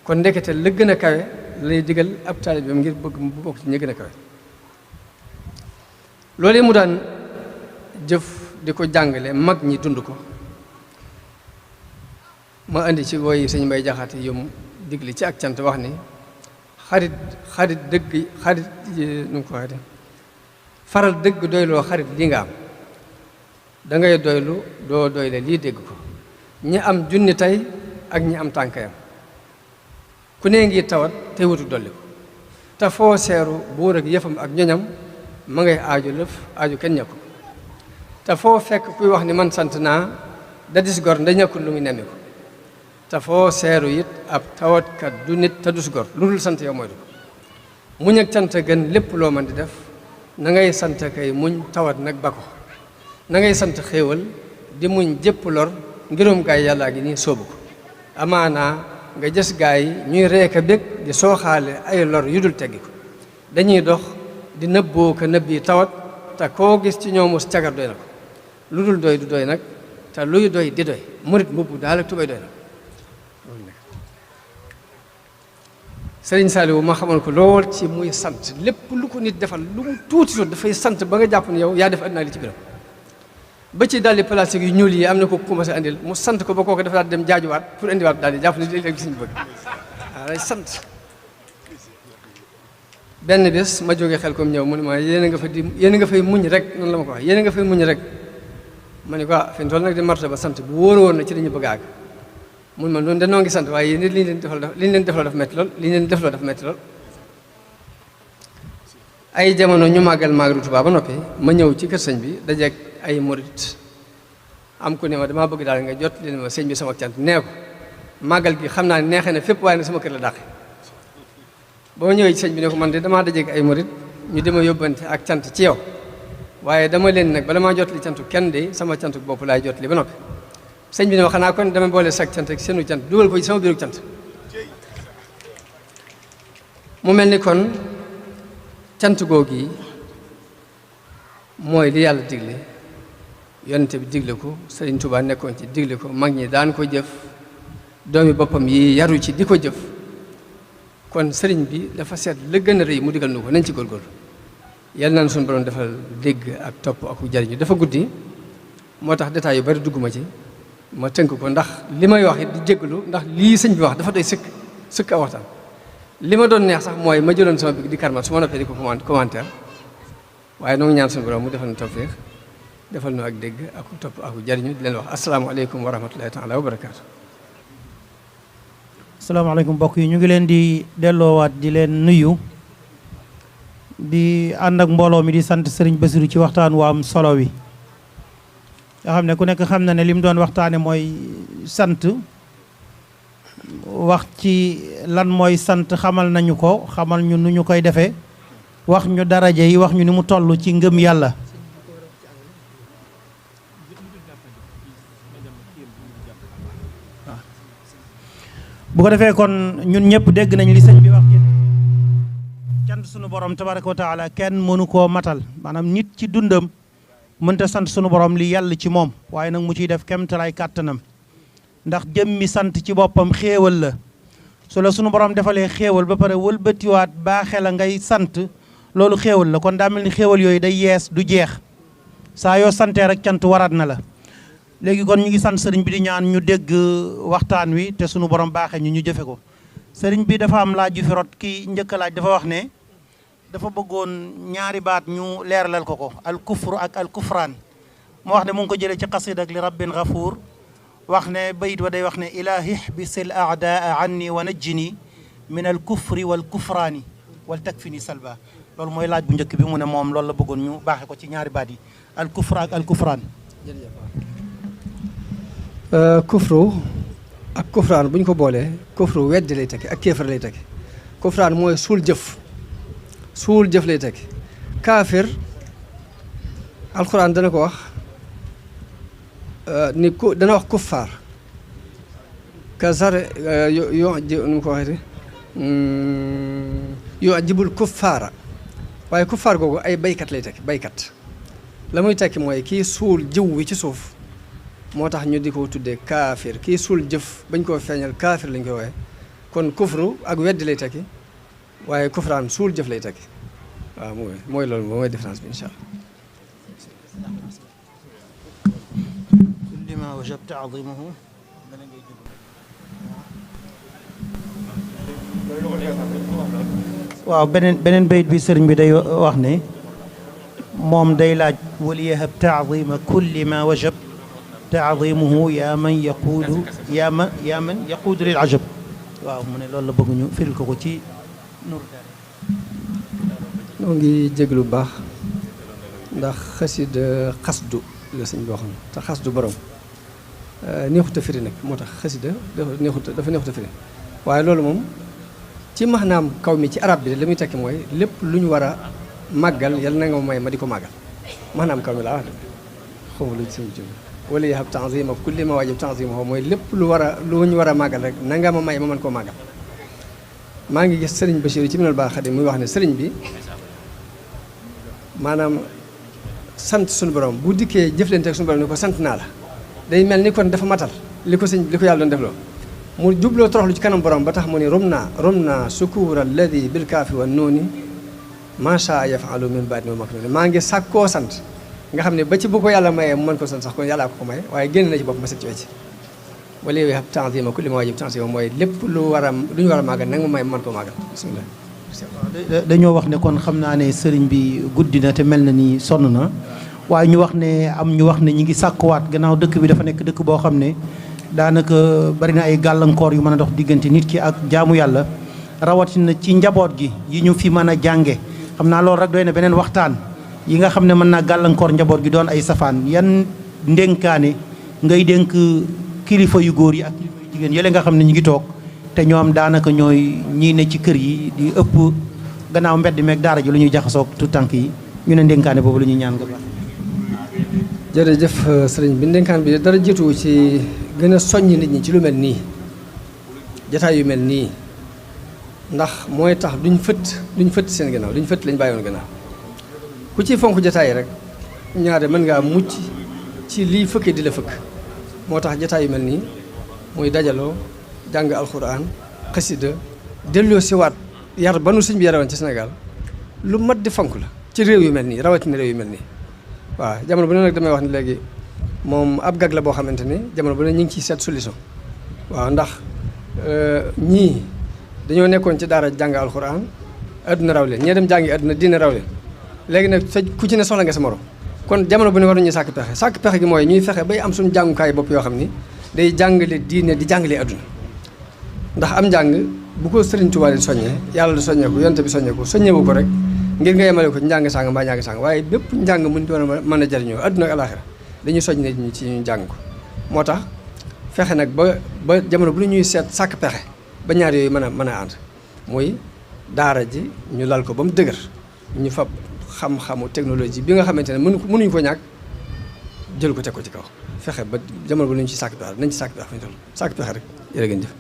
kon ndekete la gën a kawe lay digal ab taalibeem ngir bëgg mu bokk ci ñi gën a kawe loolu mu daan jëf di ko jàngale mag ñi dund ko ma indi ci woy sëñ Mbay Jaxate yum digli ci ak cant wax ni xarit dëgg xarit nu mu ko waxee faral dëgg doyloo xarit li nga am da ngay doylu doo doyle lii dégg ko ñi am junni tey ak ñi am tànkayam ku ne ngi tawat te wutu dolli ko te foo seeru buur ak yëfam ak ñoñam ma ngay aaju lëf aaju kenn ñàkku te foo fekk kuy wax ni man sant naa da dis gor nda ñàkkul lu muy nemmi ko te foo seeru it ab tawatkat du nit te dus gor lu dul sant yow mooy du ko muñ ak cant gën lépp loo mën di def na ngay sant kay muñ tawat nag ba ko na ngay sant xéewal di muñ jëpp lor ngirum gaay yàllaa gi nii soobu ko amaanaa nga jës gaay yi ñuy reeka bég di sooxaale ay lor yu dul teggi ko dañuy dox di nëbboo ko nëbbi tawat te koo gis ci ñoom mos cagar doy na ko lu dul doy du doy nag te luy doy di doy murit mbubb daal ak tubay doy na Sëriñ Saaliwu ma xamoon ko lool ci muy sant lépp lu ko nit defal lu mu tuuti tuuti dafay sant ba nga jàpp ne yow yaa def àddina li ci biram ba ci daldi plastique yu ñuul yi am na ko commencé andil mu sant ko ba kooku dafa daal dem jaajuwaat pour indiwaat daal di jàpp ne léegi suñu bëgg waaw day sant benn bés ma jógee xel comme ñëw mu ne ma yéen a nga fay muñ rek noonu la ma ko wax yéen a nga fay muñ rek ma ne ko fi mu toll nag di marta ba sant bu wóor woon na ci dañu bëgg a àgg mun ma noonu danoo ngi sant waaye yéen li ñu leen defloo dafa metti lool li ñu leen defloo dafa metti lool ay jamono ñu màggal Màggalu Tuubaa ba noppi ma ñëw ci kër sëñ bi dajeeg ay murit am ku ne ma damaa bëgg daal nga jot leen ma sëñ bi sama cant nee ko màggal gi xam naa ne neexee na fépp waaye ne sama kër la dàqe ba ma ñëwee ci sëñ bi ne ko man de damaa dajeeg ay murit ñu dema yóbbante ak cant ci yow waaye dama leen nag bala maa jot li cantu kenn de sama cantu bopp laay jot li ba noppi sëñ bi ne ma xanaa kon dama boole sag cant ak seenu cant dugal ko ci sama biiru cant mu mel ni kon cant googu yi mooy li yàlla digle yonente bi digle ko Sëriñ Tuubaa nekkoon ci digle ko mag ñi daan ko jëf doomi boppam yi yaru ci di ko jëf kon sëriñ bi dafa seet la gën a rëy mu digal nu ko nañ ci góorgóorlu yàlla naan suñu borom defal dégg ak topp ak jariñu dafa guddi moo tax détails yu bari dugguma ci ma tënk ko ndax li may wax it di jégalu ndax lii sëñ bi wax dafa doy sëkk a waxtaan li ma doon neex sax mooy ma jëloon sama big di karmat su ma noppee di ko commentaire waaye noo ngi ñaan suñu borom mu defal nu tawfiix defal nu ak dégg ak topp ak jariñu di leen wax asalaamaaleykum wa rahmatullahi taala wa barakaatu. asalaamaaleykum mbokk yi ñu ngi leen di delloowaat di leen nuyu di ànd ak mbooloo mi di sant Serigne Bassirou ci waxtaan wu am solo wi nga xam ne ku nekk xam na ne li mu doon waxtaane mooy sant wax ci lan mooy sant xamal nañu ko xamal ñu nu ñu koy defee wax ñu daraja yi wax ñu ni mu toll ci ngëm yàlla. bu ko defee kon ñun ñëpp dégg nañ li sëñ bi wax ci cant sunu borom tabaraka wa taala kenn mënu koo matal maanaam nit ci dundam mënta sant sunu borom li yàlla ci moom waaye nag mu ciy def kemtalaay kàttanam ndax jëmmi sant ci boppam xéewal la su la sunu borom defalee xéewal ba pare wëlbatiwaat baaxe la ngay sant loolu xéewal la kon daa mel ni xéewal yooyu day yees du jeex saa yoo santee rek cant waraat na la. léegi kon ñu ngi sant sëriñ bi di ñaan ñu dégg waxtaan wi te sunu borom baaxee ñu jëfe ko sëriñ bi dafa am laaj yu fi rot ki njëkk a laaj dafa wax ne dafa bëggoon ñaari baat ñu leeralal ko al kufru ak al kufraan moo wax ne mu ngi ko jëlee ci xasida ak li rabbin gafuur wax ne bayit wa day wax ne ilaahi ihbisil aadaa anni wa najjini min al kufri wal kufraani wal takfini salba loolu mooy laaj bu njëkk bi mu ne moom loolu la bëggoon ñu baaxee ko ci ñaari baat yi al kufru ak al kufraan. kufru ak kufraan bu ñu ko boolee kufru weddi lay tekki ak kéefar lay tekki kufraan mooy suul jëf lay tekki kaafir alxuraan dana ko wax ni ku dana wax kuffaar ka zare nu mu ko waxee yoo jibul kuffaara waaye kuffaar googu ay baykat lay tekki baykat la muy tekki mooy kii suul jiw wi ci suuf moo tax ñu di ko tuddee kaafir kii suul jëf bañ koo feeñal kaafir lañ koy wooye kon kufru ak weddi lay tekki waaye kufraan suul jëf lay tekki waaw mooy loolu mooy différence bi incha allah. kulli ma wajab ta'zimuhu waaw beneen bayit bi sëriñ bi day wax ne moom day laaj waliyahab ta'zima kulli ma wajab taadimuhu yaa man yaquudu yaa man yaquudu lil ajab waaw mu ne loolu la bëgg ñu firil ko ci nur noo ngi jéglu bu baax ndax xasida xasdu la sëñ bi waxoon te xasdu borom neexut a firi nag moo tax xasida dafa neexut a firi waaye loolu moom ci maanaam kaw mi ci arab bi li muy tekki mooy lépp lu ñu war a màggal yal na nga may ma di ko màggal maanaam kaw mi laa wax de xawma lu sëñ bi wala yahab tanzima kulli ma wajib tanzimahu mooy lépp lu ñu war a màggal rek na nga ma may ma mën koo màggal maa ngi gis sëriñ Bachir ci minal baax xadim muy wax ne sëriñ bi maanaam sant suñu borom bu dikkee jëflante ak suñu borom ni ko sant naa la day mel ni kon dafa matal li ko yàlla doon def loo mu jubloo toroxlu ci kanam borom ba tax mu ni rum naa sukuur alladi bil kaafi wa nooni macha yafalu min baat ni mak nooni maa ngi sàkkoo sant nga xam ne ba ci bu ko yàlla mayee mu mën ko sant sax kon yàllaa ko may waaye génn na ci bopp ma set ci wecc wala yow xam tanzima kulli ma wajib tanzima mooy lépp lu ñu war a màggal nanga ma may mu mën koo màggal bismillah dañoo wax ne kon xam naa ne sëriñ bi guddi na te mel na ni sonn na waaye ñu wax ne ñi ngi sàkkuwaat gannaaw dëkk bi dafa nekk dëkk boo xam ne daanaka bari na ay gàllankoor yu mën a dox diggante nit ki ak jaamu yàlla rawatina ci njaboot gi yi ñu fi mën a jànge xam naa loolu rek doy na beneen waxtaan yi nga xam ne mën naa gàllankoor njaboot gi doon ay safaan yan ndénkaane ngay dénk kilifa yu góor yi ak kilifa yu jigéen yële nga xam ne ñu ngi toog te ñoom daanaka ñooy ñii ne ci kër yi di ëpp gannaaw mbedd meeg daara ji lu ñuy jaxasoog tu tànk yi ñu ne ndénkaane boobu la ñuy ñaan nga baax. jërëjëf sëriñ bi ndénkaan bi dara jiitu ci gën a soññ nit ñi ci lu mel nii jataay yu mel nii ndax mooy tax duñ fëtt seen gannaaw duñ fëtt lañ bàyyoon gannaaw ku ci fonk jataay rek ñaare mën ngaa mucc ci lii fëkkee di la fëkk moo tax jataay yu mel nii muy dajaloo jàng alxuraan xasida delloo siwaat yar ba nu sëñ bi yarawoon ci Sénégal lu mat di fonk la ci réew yu mel nii rawatina réew yu mel nii waaw jamono bu ne nag damay wax ne léegi moom ab gag la boo xamante ni jamono bu ne ñu ngi ciy seet solution waaw ndax ñii dañoo nekkoon ci daara jàng alxuraan adduna raw leen ñee dem jàngi adduna diine raw leen léegi nag ku ci ne soxla nga sa morom kon jamono bu ne war nañu sàkk pexe gi mooy ñuy fexe bay am suñu jàngukaay bopp yoo xam ni day jàngale diine di jàngale adduna ndax am njàng bu ko Sëriñ Tuubaa di soññee yàlla di soññee ko yonte bi soññee ko soññewu ko rek ngir nga yemale ko ci njàng sàng mbaa njàng sàng waaye bépp njàng mu doon mën a jariñoo adduna ak alaxira dañuy soñ nit ñi ci ñu jàng ko moo tax fexe nag ba jamono bu ñuy seet sàkk pexe ba ñaar yooyu mën a ànd muy daara ji ñu lal ko ba mu dëgër ñu fab xam-xamu technologie bi nga xamante ne mënuñu ko ñàkk jël ko teg ko ci kaw fexe ba jamono bu ñu ci sàkk pexe nañ ci sàkk pexe fu ñu toll sàkk pexe rek jërë ngeen jëf